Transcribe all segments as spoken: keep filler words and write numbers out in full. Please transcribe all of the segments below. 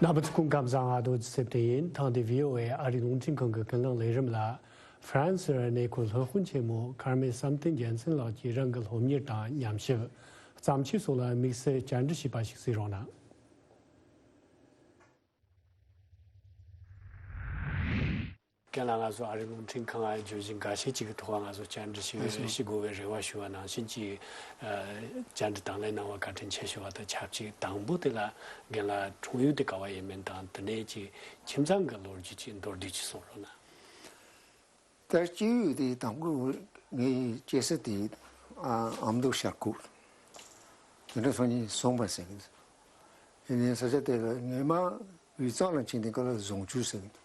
རྣམ་པ་ཚོ་སྐུ་ཁམས་བཟང་། ཨ་རྡོ་རྗེ་སེབ་དེ་ཡིན། ཐེངས་འདིའི་བྷི་ཨོ་ཨེ་ཨ་རིའི་རླུང་འཕྲིན་ཁང་གི་ཀུན་གླེང་ལས་རིམ་ལ། ཧྥ་རན་སིའི་གནས་སྐོར་སློབ་དཔོན་ཆེན་མོ་མཁར་རྨེའུ་བསམ་གཏན་རྒྱལ་མཚན་ལགས་ཀྱིས་རང་གི་སློབ་གཉེར་དང་ཉམས་ཞིབ། བརྩམས་ཆོས་སོགས་ལ་དམིགས་བསལ་བཅར་འདྲི་བྱས་པ་ཞིག་གཟིགས་རོགས་གནང་། རྒན་ལགས། ང་ཚོ་ཨ་རིའི་རླུང་འཕྲིན་ཁང་ཨ་བརྗོད་གཞི་འགའ་ཤས་ཅིག་གི་ཐོག་ང་ཚོ་བཅར་འདྲི་ཞིག་ལགས་སོ། ཞུ་དགོས་པའི་རེ་བ་ཞུ་བ་ནང་བཞིན་གྱི། ཨ། བཅར་འདྲི་དང་ལེན་གནང་བར་བཀའ་དྲིན་ཆེ་ཞུ་བ་དང་ཆབས་ཅིག་དང་པོ་དེ་ལ་རྒན་ལགས་ཁྲུང་ཡུལ་དེ་ག་བ་ཡིན་མིན་དང་དེ་ནས་ཀྱི་ཁྱིམ་ཚང་གི་ལོ་རྒྱུས་ཀྱི་མདོར་བསྡུས་ཅིག་གསུང་རོགས་གནང་། ད་སྐྱེས་ཡུལ་དེ་དང་པོ་ངའི་སྐྱེས་ས་དེ་ཨ་ཨ་མདོ་ཤར་ཁུག་དེ་འདྲ་སོང་ཉིན་སོང་པ་ཟེར་གི་འདུག་ཡིན་ནའི་ས་ཆ་དེ་ལ་ངས་མ་དབུས་གཙང་ལ་ཕྱིན་དེ་ག་ལ་ཟུང་ཆུ་ཟེར་གི་འདུག་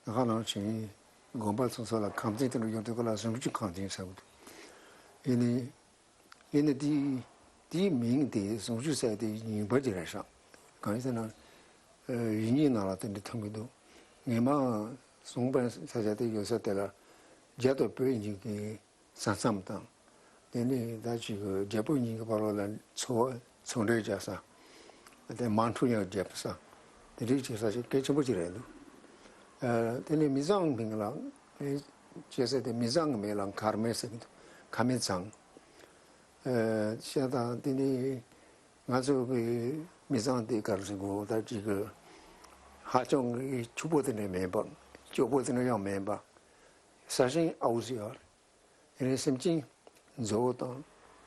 ད་ག་ནང་བཞིན་དགོན་པ་ཚོ་ཚོ་ལ་ཁང་ཚན་དེ་འདྲ་ཡོད་དེ་ག་ལ་ཟུང་ཆུ་ཁང་ཚན་ཟེར་གི་འདུག་ཡིན་ནའི་ཡིན་ནའི་དེའི་དེའི་མིང་དེ་ཟུང་ཆུ་ཟེར་དེ་ཡིན་པ་ཅིག་རེད་ཤག་གང་ཡིན་ཟེར་ན། ཡིག་རྙིང་ནང་ལ་དེ་འདྲ་མཐོང་གི་འདུག་ངས་མ་ཟུང་པའི་ས་ཆ་དེ་ཡོད་ས་དེ་ལ་རྒྱ་དང་བོད་གཉིས་ཀྱི་ས་མཚམས་དང་། དེ་ནས་ད་ཅིག་རྒྱ་བོད་གཉིས་ཀྱི་བར་ལ་ཚོ་བ་ཚོང་འབྲེལ་རྒྱག་ས། དེ་མང་ཁྲུ་ཡང་རྒྱབ་ས། དེ་འདྲའི་ཅིག་ས་ཆ་གལ་ཆེན་པོ་ཅིག་རེད་འདུག་ཨ། དེ་ནས་མི་ཚང་མིང་ལ་ཅེས་ཟེར་ཏེ་མི་ཚང་གི་མིང་ལ་མཁར་རྨེའུ་ཟེར་གི་འདུག་མཁར་རྨེའུ་ཚང་། ཨ། བཤད་སྟངས་དེ་ནི་ང་ཚོ་གི་མི་ཚང་དེ་ག་རེ་ཟེར་དགོས། ད་ཅིག་གི་ཧ་ཅང་གི་ཕྱུག་པོ་དེ་འདྲ་མིན་པ། སྐྱོ་པོ་དེ་འདྲ་ཡང་མིན་པ། ས་ཞིང་ཨའུ་ཟེར་བ། དེ་ནས་སེམས་ཅན་མཛོ་དང་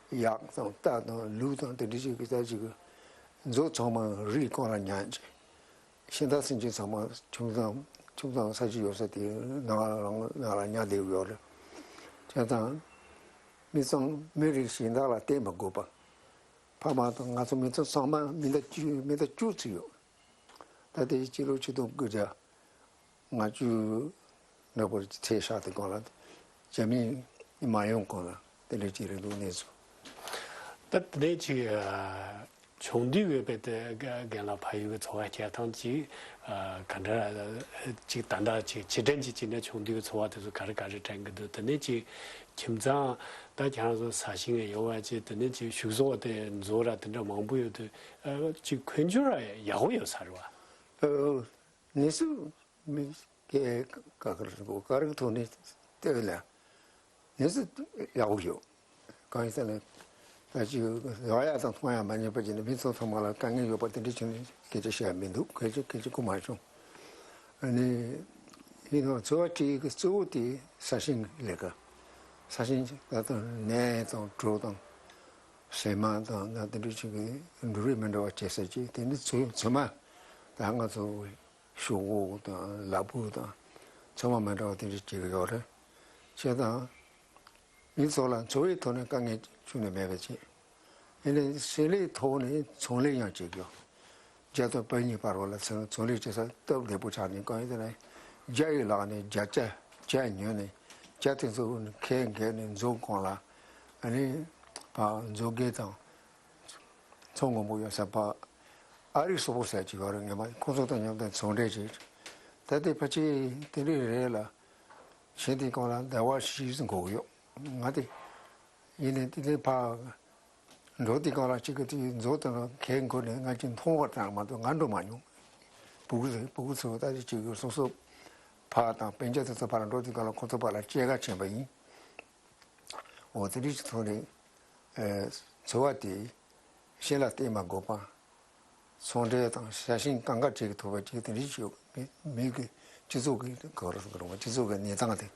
གཡག་དང་རྟ་དང་ལུག་དང་དེ་འདྲ་ཞིག་གི་ད་ཅིག་གི་མཛོ་ཚང་མ་རིའི་སྒང་ལ་ཉལ་ཅིང་། ཤིང་རྟ་སེམས་ཅན་ཚང་མ་ཁྱིམ་ཚང་ཁྱིམ་ཚང་ས་ཆ་ཡོད་ས་དེ་ནང་ལ་ནང་ལ་ཉལ་བསྡད་ཡོད་རེད། བྱས་ཙང་མི་ཚང་མི་རིགས་གཞན་དག་ལ་བརྟེན་མ་དགོས་པ། ཕ་མ་དང་ང་ཚོ་མི་ཚང་ཚང་མ་མི་ཟླ་བཅུ་མི་ཟླ་བཅུ་ཙམ་ཡོད། ད་ལྟའི་སྤྱི་ལོ་ཆིག་སྟོང་དགུ་བརྒྱ་ལྔ་བཅུ་འདྲ་པོ་ཚེས་ཤར་དུས་སྒང་ལ་རྒྱ་མི་མ་ཡོང་གོང་ལ་དེ་འདྲ་ཅིག་རེད་འདུག་གནས་ཚུལ། ད་དེ་ནས་ཅིག་ཨ། ཆུང་དུས་ཡོད་པའི་དེ་རྒན་ལགས་ཕ་ཡུལ་གྱི་འཚོ་བ་སྐྱེལ་སྟངས་ཅིག་ཨ། ག་འདྲ་ཅིག་ད་ལྟ་ཅིག་ཕྱིར་དྲན་ཅིག་བྱས་ན་ཆུང་དུས་ཀྱི་འཚོ་བ་དེ་ཚོ་ག་རེ་ག་རེ་དྲན་གྱི་འདུག་དེ་ནས་ཅིག་ཁྱིམ་ཚང་ད་ཁྱེད་རང་ཚོ་ས་ཞིང་ཡོད་པ་ཅིག་དེ་ནས་ཅིག་བཞུགས་ཟོག་དེ་མཛོ་ར་དེ་འདྲ་མང་པོ་ཡོད་དུས་ཨ། ཅིག་འཕེལ་འགྱུར་ར་ཡག་པོ་ཡོད་ས་རེད་བ། ཨ། གནས་ཚུལ་མི་སྐད་ཀ་ཀ་རུ་གོ་ཀ་རུ་ཐོག་ནས་བལྟས་ལ་གནས་ཚུལ་ཡག་པོ་ཡོད། གང་ཡིན་ཟེར་ན་ད་ཅི་ཡག་ཡག་དང་མཐོང་ཡག་མ་རྙེད་པ་ཅིག་ནི་མི་ཚང་ཚང་མ་ལ་དཀའ་ངལ་ཡོད་པ་དེ་འདྲ་བྱུང་ནས་སྐད་ཆ་བཤད་ཡག་མི་འདུག་སྐད་ཆ་སྐད་ཆ་གོ་མ་བྱུང་། ཨ་ནི་ཡིན་ནའང་འཚོ་བ་སྐྱེལ་གི་གཙོ་བོ་དེ་ས་ཞིང་ལས་ཀ། ས་ཞིང་ད་ལྟ་ནས་དང་གྲོ་དང་། སྲན་མ་དང་ད་དེ་འདྲ་ཅིག་གི་འབྲུ་རིགས་མི་འདྲ་བ་སྐྱེ་ས་ཅིག་དེ་ནི་ཚོད་ཚོད་མ་ད་ང་ཚོ་ཤོག་བུ་དང་ལ་ཕུག་དང་ཚོད་མ་མི་འདྲ་བ་དེ་འདྲ་སྐྱེ་གི་ཡོད་རེད། བྱས་ཙང་མི་ཚོ་ལ་འཚོ་བའི་ཐོག་ནས་དཀའ་ངལ་ཁྱོན་ནས་མེད་པ་ཅིག་ཡིན་ནའི་སྲན་ལས་ཐོག་ནས་ཚོང་ལས་ཡང་བྱེད་ཀྱི་ཡོད། རྒྱ་དང་བོད་གཉིས་བར་བ་ལ་ཚོང་ཚོང་ལས་བྱེད་ས་སྟབས་བདེ་པོ་ཆགས་ནས་གང་ཡིན་ཟེར་ན། རྒྱ་ཡི་ལག་ནས་རྒྱ་ཇ་ཇ་ཉོས་ནས་ཇ་དེ་ཚོ་ཁལ་བརྒལ་ནས་མཛོ་སྒང་ལ་ཨ་ནི་ཕར་མཛོ་དགེ་དང་མཚོ་སྔོན་པོ་ཡོད་ས་ཕར་ཨ་རིག་སོག་པོ་ཟེར་གྱི་ཡོད་རེད། ངས་མ་ཁོང་ཚོ་དང་མཉམ་དུ་ཚོང་འབྲེལ་བྱས། ད་ལྟའི་ཕལ་ཆེར་དེ་འདྲའི་རེད་ལ་གཞན་དེ་སྒང་ལ་ཟླ་བ་བཞི་འགོར་གི་ཡོད། ང་དེ་ཡིན་ནའི་དེ་ནས་ཕར། འགྲོ་དུས་སྒང་ལ་གཅིག་གི་དེའི་མཛོ་དེ་ལ་ཁལ་འགོར་ནས་ང་གཅིག་མཐོང་བ་ཙམ་མ་གཏོགས་ང་འགྲོ་མ་མྱོང་། སྤུ་གུ་ཚོ་སྤུ་གུ་ཚོ་ད་ཅིག་གཅིག་གི་སོ་སོ་ཕར་དང་སྤུན་ཀྱག་དེ་ཚོ་ཕར་འགྲོ་དུས་སྒང་ལ་ཁོ་ཚོ་ཕར་ལ་སྐྱེལ་ག་ཕྱིན་པ་ཡིན། འོ་དེ་འདྲ་ཅིག་ཐོག་ནས་ཨེ། འཚོ་བ་དེ་གཞན་ལ་བརྟེན་མ་དགོས་པ། ཚོང་འབྲེལ་དང་ས་ཞིང་གང་ག་བྱེད་ཀྱི་ཐུབ་པ་ཅིག་དེ་འདྲ་ཞིག་ཡོད། མི་མི་གི་སྤྱི་ཚོགས་ཀྱི་ག་རེ་ཟེར་དགོས་རེད་པ། སྤྱི་ཚོགས་ཀྱི་གནས་སྟངས་དེ།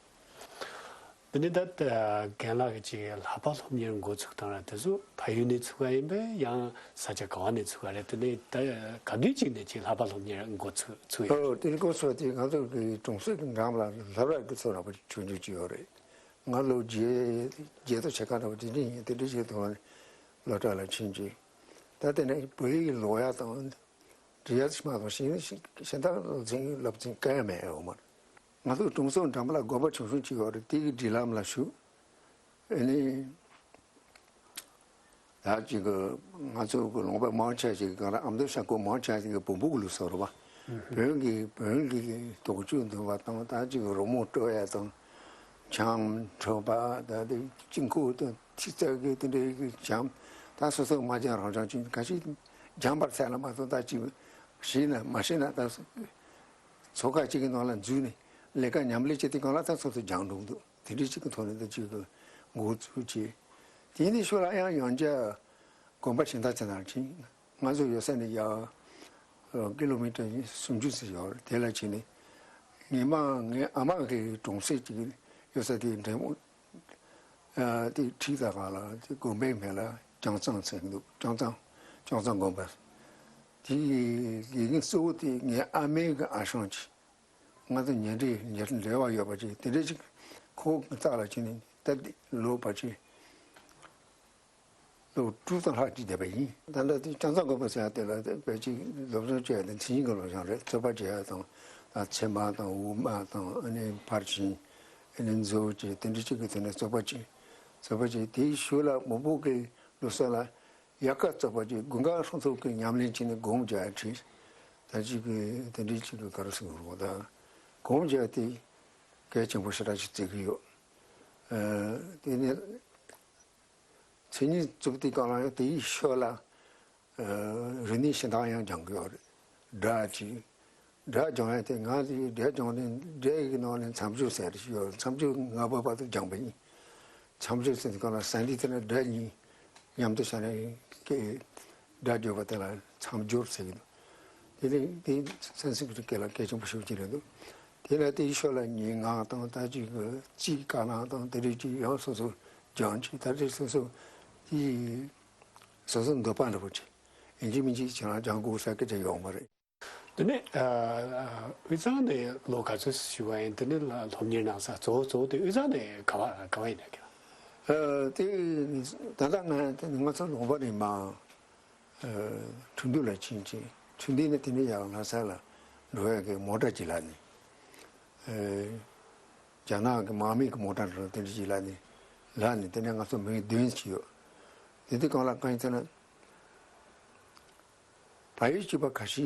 འདི་ནི་ད་ལྟ་རྒན་ལགས་ཀྱིས་ཅིག་ལྷག་པ་སློབ་གཉེར་འགོ་ཚུགས་སྟངས་ར་དེ་ཚོ་ཕ་ཡུལ་ནས་ཚུགས་པ་ཡིན་པས་ཡང་ས་ཆ་ག་བ་ནས་ཚུགས་པ་རེད། དེ་ནི་ད་ག་དུས་ཅིག་ནས་ཅིག་ལྷག་པ་སློབ་གཉེར་འགོ་ཚུགས་ཚུགས་ཡོད། ཨོ་དེ་ནི་འགོ་ཚུགས་དེ་ང་ཚོ་གི་གྲོང་གསེབ་ཀྱི་འགྲམ་ལ་ལྷ་བྲག་གི་ཚོ་ར་བར་ཆུང་ཆུང་ཅིག་ཡོད་རེད། ང་ལོ་བརྒྱད་བརྒྱད་དང་ཕྱེད་ཀ་འདྲ་བོ་དེ་འདྲ་ཡིན། དེ་འདྲ་ཞིག་དུས་ལ་བྲག་ལ་ཕྱིན་ཅིང་། ད་དེ་ནས་བོད་ཡིག་ཀློག་ཡག་དང་འབྲི་ཡག་ཅིག་མ་གཏོགས་གཞན་གཞན་དག་སློབ་ཚན་སློབ་ཚན་གང་ཡང་མེད་འོ་མ། ང་ཚོ་གྲོང་ཚོ་འགྲམ་ལ་དགོན་པ་ཆུང་ཆུང་ཅིག་ཡོད་རེད། དེ་གི་སྒྲིག་ལམ་ལ་ཞུགས། ཨ་ནི། ད་ཅིག་གི་ང་ཚོ་གི་ལུང་པ་མང་ཆེ་ཞིག་གི་སྒང་ལ་ཨ་མདོ་ཤར་ཁུག་མང་ཆེ་ཞིག་གི་བོན་པོ་གི་ལུགས་སྲོལ་རེད་པ། བོན་གྱི་བོན་གྱི་དོགས་གཅོད་འདུལ་བ་དང་ད་ཅིག་གི་རོལ་མོ་དཀྲོལ་ཡ་དང་། འཆམ་འཁྲབ་པ་ད་དེ་དཀྱིལ་འཁོར་དང་ཐིག་རྩ་གི་དེ་འདྲའི་གི་འཆམ། ད་སོ་སོ་མ་སྦྱངས་རང་སྦྱངས་ཅིག་ག་ཞིག་སྦྱངས་པར་ཚད་ལ་མ་གཏོགས་ད་ཅིག་ ཤེས་ན་མ་ཤེས་ན་ད་ཚོགས་ཁག་ཅིག་གི་ནང་ལ་འཛུལ་ནས་ལས་ཀ་ཉམས་ལེན་བྱེད་དུས་སྒང་ལ་ད་སོ་སོ་སྦྱངས་འགྲོ་གི་འདུག་དེ་འདྲ་ཅིག་གི་ཐོག་ནས་ད་ཅིག་གི་འགོ་བཙུགས་བྱས། དེ་ནས་ཤུལ་ལ་ཡང་ཡང་བསྐྱར་དགོན་པ་གཞན་དག་ཅིག་ནང་ཕྱིན། ང་ཚོ་ཡོད་ས་ནས་ཡར་ཀི་ལོ་མི་ཊར་སུམ་ཅུ་ཙམ་ཡོད་རེད། དེ་ལ་ཕྱིན་ནས་ངའི་མ་ངའི་ཨ་མ་གི་གྲོང་གསེབ་ཅིག་ཡོད་ས་དེ་འདྲ་མོ། ཨ་དེ་ཁྲིད་ད་ག་ལ་དེ་དགོན་པའི་མིང་ལ་ལྕང་ཚང་ཟེར་གི་འདུག་ལྕང་ཚང་ལྕང་ཚང་དགོན་པ། དེ་དགེ་རྒན་གཙོ་བོ་དེ་ངའི་ཨ་མའི་གི་ཨ་ཞང་ཅིག་ང་ཚོ་ཉེ་འབྲེལ་ཉེ་འབྲེལ་བ་ཡོད་པ་ཅིག་དེ་འདྲ་ཅིག་ཁོ་གི་རྩ་ལ་ཕྱིན་ནས་ད་དེ་ལོ་བ་ཅིག་ལོ་དྲུག་དང་ལྷག་ཅིག་བསྡད་པ་ཡིན། ད་ལྟ་དེ་ལྕང་ཚང་དགོན་པ་ཟེར་ཡ་དེ་ལ་དཔེ་ཅིག་སློབ་སྦྱོང་བྱས་ཏེ་མཚན་ཉིད་ཀྱི་སློབ་སྦྱོང་རེད། རྩོད་པ་བྱེད་ཡ་དང་། ད་ཚད་མ་དང་དབུ་མ་དང་། ཨ་ནི་ཕར་ཕྱིན། ཨ་ནི་མཛོ་བྱས་དེ་འདྲ་ཅིག་གི་ཐོག་ནས་རྩོད་པ་བྱས། རྩོད་པ་བྱས་དེའི་ཤུལ་ལ་མོ་པོ་གི་ལོ་སར་ལ་ཡལ་ག་རྩོད་པ་བྱས། དགུན་ཁ་ཧྲང་ཐོག་གི་ཉམས་ལེན་བྱས་ནས་སྒོམ་རྒྱག་ཡ་ཁྲིད། ད་ཅིག་གི་དེ་འདྲ་ཅིག་གི་ག་རེ་ཟེར་དགོས་རེད། ད་སྒོམ་རྒྱག་ཡ་དེ་གལ་ཆེན་པོ་ཞེ་དྲག་ཅིག་བརྩི་གི་ཡོད། ཨ་དེ་ནས། མཚན་ཉིད་རྩོད་དུས་སྒང་ལ་ཡང་དེའི་ཤུལ་ལ་ཨ་རིག་གནས་གཞན་དག་ཡང་སྦྱང་གི་ཡོད་རེད། སྒྲ་ཅིག་སྒྲ་སྦྱང་ཡ་དེ་ང་དེ་སྒྲ་སྦྱང་ནས་སྒྲ་ཡི་ནང་ནས་མཚམས་སྦྱོར་ཟེར་ཡ་ཞིག་ཡོད། མཚམས་སྦྱོར་ལྔ་པ་བར་དུ་སྦྱངས་པ་ཡིན། མཚམས་སྦྱོར་ཟེར་དུས་སྒང་ལ་ཟ་འདི་དེ་ལ་སྒྲ་གཉིས་མཉམ་དུ་བྱས་ནས་སྐད་སྒྲ་བརྗོད་པ་དེ་ལ་མཚམས་སྦྱོར་ཟེར་གི་འདུག་དེ་ནི་དེ་སན་སི་ཀྲི་ཏ་སྐད་ལ་གལ་ཆེན་པོ་ཞེ་པོ་ཅིག་རེད་འདུག་དེ་ལ་དེའི་ཤུལ་ལ་སྙན་ངག་དང་། ད་ཅིག་གི་རྩིས་དཀར་ནག་དང་། དེ་རིགས་ཅིག་ཡང་སོ་སོ་སྦྱངས་བྱས། ད་རེས་སོ་སོ་དེ་སོ་སོ་འདོད་པ་འདྲ་པོ་བྱས། ཡིན་གཅིག་མིན་གཅིག་ཁྱེད་རང་སྦྱང་དགོས་ཟེར་སྐད་ཆ་ཡོང་བ་རེད། དེ་ནས་ཨ་དབུས་གཙང་ནས་ལོ་ག་ཚོད་ཞུ་བ་ཡིན། དེ་ནས་ལ་སློབ་གཉེར་གནང་ས་གཙོ་བོ་གཙོ་བོ་དེ་དབུས་གཙང་ནས་ག་བ་ག་བ་ཡིན་ན་ཀྱང་། ཨ་དེ་ད་ལྟ་ང་དེ་ང་ཚོ་ལུང་པ་ནས་མར་ཨ་ཁྲིན་ཏུའུ་ལ་ཕྱིན་ཅིང་། ཁྲིན་ཏུའུ་ནས་དེ་ནས་ཡར་ལྷ་ས་ལ་འགྲོ་ཡག་གི་མོ་ཊ་ཅིག་ལབ་ནས། ཨ་རྒྱ་ནག་གི་དམག་མི་གི་མོ་ཊ་འདྲ་དེ་འདྲ་ཅིག་ལབ་ནས། ལབ་ནས་དེ་ནས་ང་ཚོ་མི་བདུན་ཅིག་ཡོད། དེ་དུས་སྒང་ལ་གང་ཡིན་ཟེར་ན། བལ་ཡུལ་གཅིག་པ་ཁ་ཤས་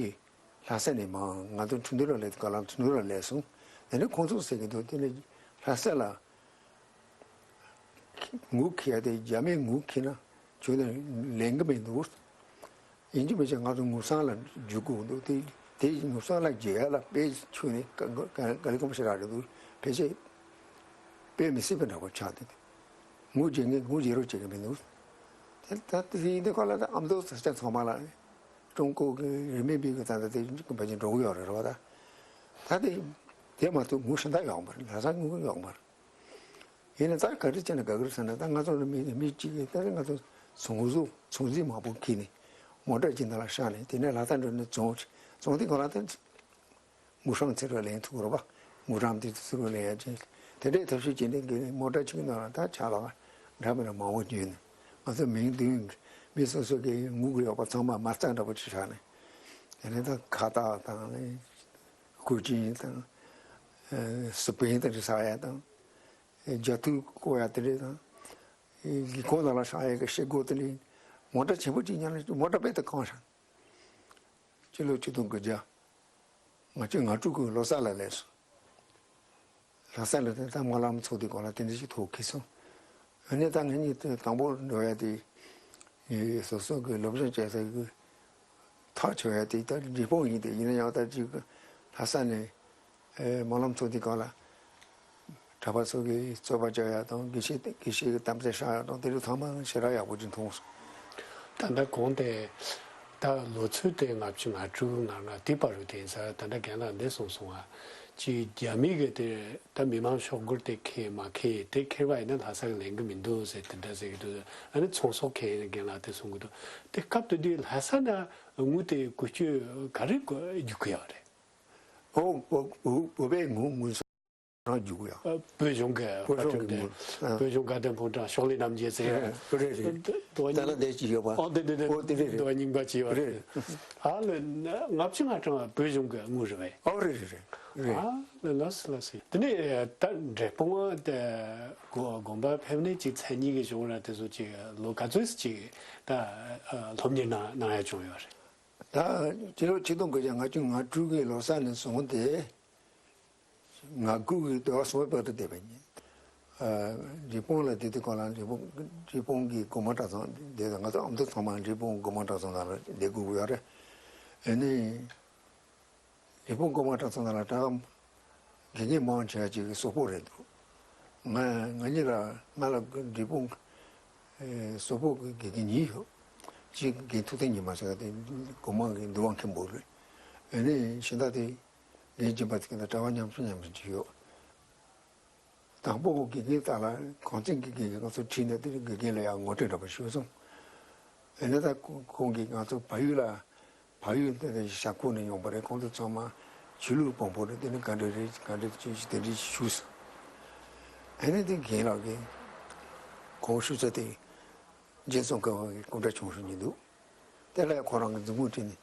ལྷ་ས་ནས་མར་ང་ཚོ་ཁྲིན་ཏུའུ་ལ་སླེབས་དུས་སྒང་ལ་ཁྲིན་ཏུའུ་ལ་སླེབས་སོང་། དེ་ནས་ཁོང་ཚོ་ཟེར་གྱི་འདུག་དེ་ནས་ལྷ་ས་ལ་ངོ་ཁེལ་ཡ་དེ། རྒྱ་མིས་ངོ་ཁེལ་ན་ཁྱོན་ནས་ལེན་གྱི་མི་འདུག་ཡིན་གཅིག་མིན་གཅིག་ང་ཚོ་ངུ་སྲང་ལ་འཇུག་དགོས་འདུག་དེ་དེ་ངུ་སྲང་ལ་འཇལ་ཡ་ལ་དཔེ་ཁྱོན་ནས་ག་ག་ག་ལེ་གོམས་ཞེ་དྲག་རེད་འདུག་ཕལ་ཆེར་དཔེ་མི་སྲིད་པ་འདྲ་པོ་ཆགས་འདུག་ངུ་འཇལ་ངེས་ངུ་འཇལ་རོགས་བྱེད་ཀྱི་མི་འདུག་དེ་ད་དེ་ཡིན་དུས་སྒང་ལ་ད་ཨ་མདོ་ས་ཆ་ཚང་མ་ལ་ཀྲུང་གོ་གི་རིན་མིན་པའི་གི་ད་ད་དེ་ཕལ་ཆེར་འགྲོ་གི་ཡོད་རེད་རེད་པ། ད་ད་དེ་དེ་མ་གཏོགས་ངུ་ཤིན་ཏུ་ཡོང་བ་རེད། ལྷ་ས་ངུ་ཡོང་བ་རེད། ཡིན་ན་ད་ག་རེ་བྱས་ན་དགའ་གི་རེད་ཟེར་ན། ད་ང་ཚོ་ལ་མི་མི་གཅིག་གིས་ད་ང་ཚོ་ཚོང་ཟོག་ཚོང་རྫས་མང་པོ་འཁྱེར་ནས་མོ་ཊ་གཅིག་ནང་ལ་བཞག་ནས། དེ་ནས་ལྷ་ས་འགྲོ་ནས་བཙོང་བཙོང་དུས་སྒང་ལ་ད་ངུ་སྲང་ཚིག་རེ་ལེན་ཐུབ་རེད་པ། ངུ་སྲང་དེ་ཚིག་རེ་ལེན་ཡ་ཅིག་དེ་འདྲའི་ཐབས་ཤེས་བྱས་ནས་གི་མོ་ཊ་གཅིག་གི་ནང་ལ་ད་ཆ་ལག་འདྲ་མི་འདྲ་མང་པོ་བརྒྱུད་ནས། ང་ཚོ་མི་བདུན་གྱིས་མི་སོ་སོ་གི་ངུ་གི་ཡོད་པ་ཚང་མ་མ་རྩ་འདྲ་པོ་ཅིག་བཞག་ནས། དེ་ནས་ད་ཁ་བཏགས་དང་། སྐུ་རྐྱེན་དང་། ཨ་སི་པན་དང་འདྲ་ཟ་ཡ་དང་། རྒྱ་ཐུག་བཀོག་ཡ་དེ་འདྲ་དང་། ལས་ཁུངས་ནང་ལ་བཞག་ཡ་གི་ཤེལ་སྒོ་དེ་འདྲ། མོ་ཊ་ཆེན་པོ་གཅིག་ཉར་ནས་མོ་ཊ་དཔེ་དེ་གང་ཤག་སྤྱི་ལོ་ཆིག་སྟོང་དགུ་བརྒྱ་ལྔ་བཅུ་ང་དྲུག་གི་ལོ་གསར་ལ་སླེབས་སོང་། ལྷ་ས་ལ་དེ་ད་སྨོན་ལམ་ཚོགས་དུས་སྒང་ལ་དེ་འདྲ་ཞིག་ཐོག་འཁེལ་སོང་། ཨ་ནི་ད་ངེད་གཉིས་དེ་དང་པོ་འགྲོ་ཡ་དེ། ཨེ་སོ་སོ་གི་སློབ་སྦྱོང་བྱེད་ས་གི་ཐག་ཆོད་ཡ་དེ་ད་འབྲས་སྤུངས་ཡིན། དེ་ཡིན་ན་ཡང་ད་ཅིག་ལྷ་ས་ནས་ཨེ་སྨོན་ལམ་ཚོགས་དུས་སྒང་ལ་གྲྭ་པ་ཚོ་གིས་རྩོད་པ་རྒྱག་ཡ་དང་། དགེ་བཤེས་དགེ་བཤེས་ཀྱིས་གཏམ་ཚད་བསྲང་ཡ་དང་། དེ་ཚོ་ཚང་མ་ཞེ་དྲག་ཡག་པོ་ཅིག་མཐོང་སོང་། ད་ལྟ་གོང་དེ་ད་ལོ་ཚོད་དེ་ལྔ་བཅུ་ང་དྲུག་ང་ལྔ་དེ་བར་དུ་དེ་ཡིན་ས། ད་ལྟ་རྒན་ལགས་འདི་གསུངས་སོང་ང་། ཅིག་རྒྱ་མི་གི་དེ་ད་མི་མང་ཤོག་སྒོར་དེ་ཁེལ་མ་ཁེལ་དེ་ཁེལ་བ་ཡིན་ན་ལྷ་ས་གི་ལེན་གི་མི་འདུག་ཟེར་དེ་འདྲ་ཟེར་གི་འདུག་ཨ་ནི་ཚོང་ཟོག་ཁེལ་ཡིན་རྒན་ལགས་དེ་གསུང་གི་འདུག་དེ་སྐབས་དེ་དུས་ལྷ་ས་ན་དངུལ་དེ་བཀོལ་སྤྱོད་ག་རེ་བཀོལ་རྒྱུག་གི་ཡོད་རེད། ཨོ་བོ་བོ་བོད་པའི་དངུལ་དངུལ་ས་རང་རྒྱུག་གི་ཡོད། ཨ་བོད་གཞུང་གི་བོད་གཞུང་གི་དངུལ། ཨ་བོད་གཞུང་དགའ་ལྡན་ཕོ་བྲང་ཤོག་ལེ་རྣམ་རྒྱལ་ཟེར་ཡ། རེད་རེད། ད་ལ་འདས་ཅིག་ཡོད་པ། ཨོ་དེ་དེ་དེ་ཨོ་དེ་རེད་རེད། ད་རྙིང་པ་ཅིག་ཡོད་རེད། རེད། ཨ་ལ་ལྔ་བཅུ་ང་གྲངས་བོད་གཞུང་གི་དངུལ་རེད་པས། ཨོ་རེད་རེད་རེད་རེད། ཨ་ལ་ལགས་སོ་ལགས་སོ། དེ་ནས་ད་འབྲས་སྤུངས་དེ་དགོན་དགོན་པ་ཕེབས་ནས་ཅིག་མཚན་ཉིད་ཀྱི་བྱུང་ར་དེ་ཚོ་ཅིག་ལོ་ག་ཚོད་ཅིག་ད་སློབ་གཉེར་གནང་གནང་ཡ་བྱུང་ཡོད་རེད། ད་སྤྱི་ལོ་ཆིག་སྟོང་དགུ་བརྒྱ་ལྔ་བཅུ་ང་དྲུག་གི་ལོ་གསར་ནས་བཟུང་སྟེ། ང་དགུ་གི་ཟླ་བ་གསུམ་པའི་བར་དུ་བསྡད་པ་ཡིན། ཨ་འབྲས་སྤུངས་ལ་བསྡད་དུས་སྒང་ལ་འབྲས་སྤུངས་འབྲས་སྤུངས་ཀྱི་དགོན་པ་གྲྭ་ཚང་དེ་དང་། ང་ཚོ་ཨ་མདོ་ཚང་མ་འབྲས་སྤུངས་དགོན་པ་གྲྭ་ཚང་ནང་ལ་བསྡད་དགོས་ཀྱི་ཡོད་རེད། ཨ་ནི་ འབྲས་སྤུངས་གོང་མ་གྲྭ་ཚང་ནང་ལ་གྲྭ་དགེ་རྒན་མང་ཆེ་བ་ཅིག་གི་སོག་པོ་རེད་འདུག་ང་ང་གཉིས་ལ་ང་ལ་འབྲས་སྤུངས་ཨེ་སོག་པོ་གི་དགེ་རྒན་གཉིས་ཡོད། གཅིག་རྒན་ཐུབ་བསྟན་ཉི་མ་ཟེར་བ་དེ་གོང་མ་གི་འདུལ་བ་མཁན་པོ་རེད། ཨ་ནི་གཞན་དག་དེ་རྒན་སྦྱིན་པ་དེ་ག་ད་གྲྭ་པ་ཉམ་ཆུང་ཉམ་ཆུང་ཅིག་ཡོད། དང་པོ་དགེ་རྒན་དག་ལ་གངས་ཅན་གྱི་དགེ་རྒན་ང་ཚོ་ཁྲིད་ནས་དེ་དགེ་རྒན་ལ་ཡང་ངོ་སྤྲོད་འདྲ་པོ་ཞུས་སོང་། ཨ་ནི་ད་ཁོང་གིས་ང་ཚོ་བལ་ཡུལ་ལ་བལ་ཡུལ་དེ་ནས་ཞབས་ཁོངས་ནས་ཡོང་པ་རེད། ཁོང་ཚོ་ཚང་མ་ཆོས་ལུགས་དཔོན་པོ་རེད། དེ་ནི་ག་འདྲ་རེད་ག་འདྲ་ཅིག་དེ་འདྲ་ཞུས་སོང་། ཨ་ནི་དེ་རྒན་ལགས་ཀྱིས་ཁོང་ཞུ་ཚ་དེ་རྗེ་ཙོང་ཁ་པ་གི་སྐུ་འདྲ་ཆུང་ཤོས་ཉིད་འདུག་དེ་ལ་ཁོ་རང་གི་མཛུབ་མོ་བྲིས་ནས་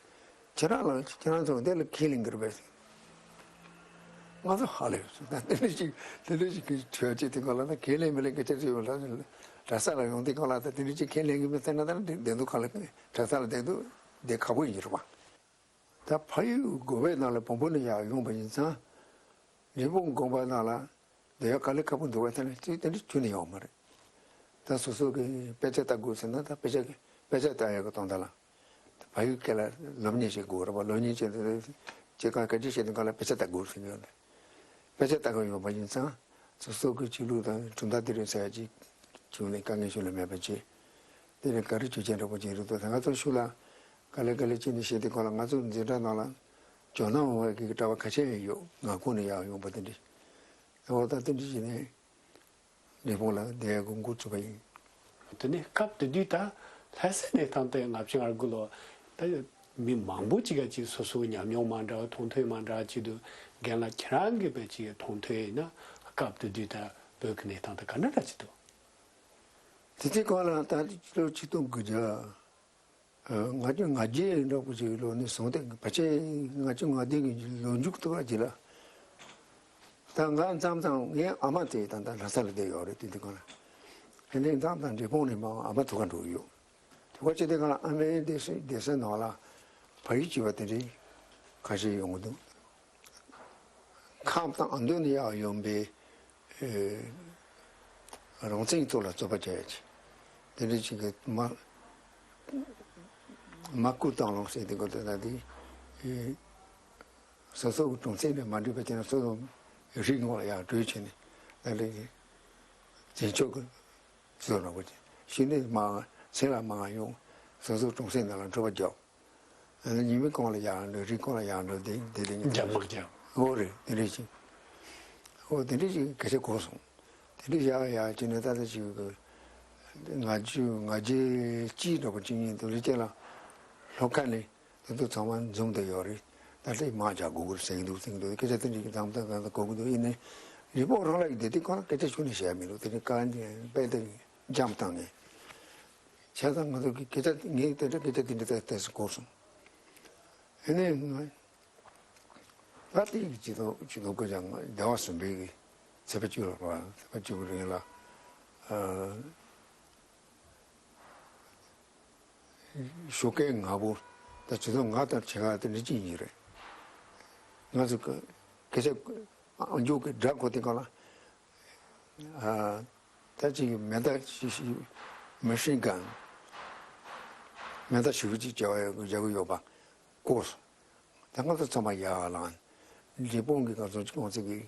ཁྱེད་རང་ལ་ཁྱེད་རང་ཚོ་འདི་ལ་ཁས་ལེན་གི་རེད་པས། ང་ཚོ་ཧ་ལས་སོང་། ད་དེ་འདྲ་ཞིག་དེ་འདྲ་ཞིག་གི་གྲོས་ཆོད་དེ་ག་ལ་ད་ཁས་ལེན་མི་ལེན་སྐད་ཆ་ཅིག་ཡོད་ལ་གྲྭ་ས་ལ་ཡོང་དེ་ག་ལ་ད་དེ་འདྲ་ཞིག་ཁས་ལེན་གི་མི་ཚེ་ན་ད་བདེ་སྡུག་ག་ལ་གྲྭ་ས་ལ་བདེ་སྡུག་བདེ་ཁག་པོ་ཡིན་རེད་པ། ད་ཕ་ཡུལ་གོ་བའི་ནང་ལ་བོན་པོ་ནས་ཡར་ཡོང་པ་ཡིན་ཙང་འབྲས་སྤུངས་དགོན་པ་ནང་ལ་བསྡད་ཡག་དཀའ་ལས་ཁག་པོ་འདུག་བས། དེ་ནས་ཅིག་དེ་འདྲ་ཁྱོན་ནས་ཡོང་མ་རེད། ད་སོ་སོ་གི་དཔེ་ཆ་ལྟ་དགོས་ཟེར་ན་ད་དཔེ་ཆ་གི་དཔེ་ཆ་ལྟ་ཡག་གི་དོན་དག་ལ་ད་ཕ་ཡུལ་སྐད་ལ་སློབ་གཉེར་བྱེད་དགོས་རེད་པ། སློབ་གཉེར་བྱེད་དུས་ཅིག་ག་སྐད་ཆ་བཤད་དུས་ག་ལ་དཔེ་ཆ་ལྟ་དགོས་ཟེར་གྱི་ཡོད་རེད། དཔེ་ཆ་ལྟ་གི་ཡོད་པ་ཡིན་ཙང་སོ་སོ་གི་ཆོས་ལུགས་དང་གྲུབ་མཐའ་དེ་རིགས་ཟེར་ཡག་ཅིག་བྱུང་ནས་དཀའ་ངལ་ཤུགས་ལ་མེད་པ་བྱས། དེ་ནས་ག་རེ་ཆོས་ཅན་འདྲ་པོ་ཅིག་རེད་འདུག་ད་ང་ཚོ་ཤུགས་ལ་ག་ལེ་ག་ལེ་བྱས་ནས་བཤད་དུས་ག་ལ་ང་ཚོ་འཛིན་གྲྭ་ནང་ལ་ཇོ་ནང་འོང་བའི་གི་གྲྭ་པ་ཁ་ཤས་ཡོད། ང་ཁོ་ནས་ཡར་ཡོང་པ་དེ་འདྲ། འོ་ད་དེ་འདྲ་བྱས་ནས། འབྲས་སྤུངས་ལ་བསྡད་ཡག་གི་འགོ་ཚུགས་པ་ཡིན། དེ་ནས་སྐབས་དེ་དུས་ད་ལྷ་སའི་གནས་སྟངས་དེ་ལྔ་བཅུ་ང་དགུ་ལོ་ད་མི་མང་པོ་ཅིག་ག་ཅིག་སོ་སོའི་ཉམས་མྱོང་མ་འདྲ་བ་མཐོང་ཐོས་མ་འདྲ་བ་ཅིག་འདུག་རྒན་ལགས་ཁྱེད་རང་གིས་དཔེ་ཅིག་མཐོང་ཐོས་ཡིན་ན་སྐབས་དེ་དུས་ད་བོད་ཀྱི་གནས་སྟངས་དེ་ག་འདྲ་འདྲ་ཅིག་འདུག་དེ་དུས་གང་ལ་ད་ལོ་ཆིག་སྟོང་དགུ་བརྒྱ། ལྔ་བཅུ་ང་བརྒྱད་འདྲ་པོ་ཅིག་ལོ་ནས་བཟུང་སྟེ་ཕལ་ཆེར་ལྔ་བཅུ་ང་བདུན་གྱི་ལོ་མཇུག་ཏུ་བ་ཅིག་ལ། ད་ང་མཚམས་མཚམས་ངའི་ཨ་མ་དེ་ད་ལྟ་ལྷ་ས་ལ་བསྡད་ཡོད་རེད། དེ་དུས་གང་ལ་ཨ་ནི་མཚམས་མཚམས་འབྲས་སྤུངས་ནས་མར་ཨ་མ་ཐུག་ག་འགྲོ་གི་ཡོད། ཐུག་པ་བྱས་དེ་གང་ལ་ཨ་མའི་སྡེ་སྲིད་སྡེ་སྲིད་ནང་ལ་ཕ་ཡུལ་གྱི་བ་དེ་འདྲའི་ཁ་ཤས་ཡོང་གི་འདུག་ཁམས་དང་ཨ་མདོ་ནས་ཡར་ཡོང་པའི་ཨེ་རང་བཙན་ཐོག་ལ་རྩོད་པ་བྱས་ཡ་ཅིག་དེ་འདྲ་ཅིག་གི་མ་མ་བསྐུལ་བཏང་ལོང་ཟེར་དེ་གོ་དེ་ད་དེ་ཨེ་སོ་སོ་གི་གྲོང་གསེབ་ནས་མ་འགྲིག་པ་བྱས་ན་སོ་སོ་རིགས་ངོ་ལ་ཡར་བྲོས་བྱས་ནས་ད་ལས་ཀྱི་བཙན་བྱོལ་གི་བཟོ་འདྲ་པོ་ཅིག་ཤི་ནས་མ་ཚེ་ལ་མ་ཡོང་སོ་སོ་གྲོང་གསེབ་ནང་ལ་འཁྲུག་པ་རྒྱག་ཨ་ནི་ཉི་མའི་གོང་ལ་ཡར་འགྲོ་རིའི་གོང་ལ་ཡར་འགྲོ་དེ་དེ་དེ་ཉིད་རྒྱ་དམག་རྒྱབ། ཨོ་རེད། དེ་འདྲ་ཞིག་ཨོ་དེ་འདྲ་ཞིག་སྐད་ཆ་གོ་སོང་། དེ་འདྲ་ཡག་ཡག་ཅིག་ནས་ད་ལྟ་ཞིག་གི་ང་ཚོ་ང་རྒྱལ་སྐྱིད་འདྲ་པོ་ཅིག་ཡིན་དུས་ལས་ཅེ་ལ་ལྷོ་ཁ་ནས་དེ་ཚོ་ཚང་མ་འཛོམས་བསྡད་ཡོད་རེད། ད་ལྟ་མ་བྱ་དགོས་གི་རེད་ཟེར་གི་འདུག་ཟེར་གི་འདུག་སྐད་ཆ་དེ་འདྲ་ཞིག་དང་ད་ད་གོ་གི་འདུག་ཡིན་ནའི་རི་པོ་རང་ལ་ཡི་དེ་དེ་ཁོ་ན་སྐད་ཆ་ཞུ་ནས་བཤད་མི་འདུག་དེ་འདྲ་དཀའ་ངལ་དཔེ་དེ་འཇམ་བཏང་ནས། བྱས་ཙང་ང་ཚོ་གི་སྐད་ཆ་ངས་དེ་འདྲ་སྐད་ཆ་དེ་འདྲ་ཏོག་ཙམ་གོ་སོང་། ཨ་ནི་ང་ད་ལྟའི་གི་སྤྱི་ཚོགས་སྤྱི་ཚོགས་སྐད་ཆ་ང་སྡེ་བ་གསུམ་པའི་གི་ཚེས་པ་བཅུ་ལ་རེད་པ། ཚེས་པ་བཅུ་གི་རིང་ལ་ཨ་ཞོགས་ཀས་ང་པོ་ད་སྤྱི་ཚོགས་ང་དང་བྱེད་ག་དེ་འདྲ་ཅིག་ཡིན་རེད། ང་ཚོ་གི་སྐད་ཆ་ཨང་ཅོག་གི་སྒྲ་གོ་དེ་ག་ལ། ད་ཅིག་མེ་མདའ་ཞིག་ཞིག་མེ་ཤིན་གན། མེ་མདའ་ཞིག་ཅིག་བྱ་བ་ཡོད་བྱ་གི་ཡོད་པ་གོ་སོང་། ད་ང་ཚོ་ཚང་མ་ཡར་ལངས། འབྲས་སྤུངས་ཀྱི་ང་ཚོ་ཁོང་ཚོ་གི་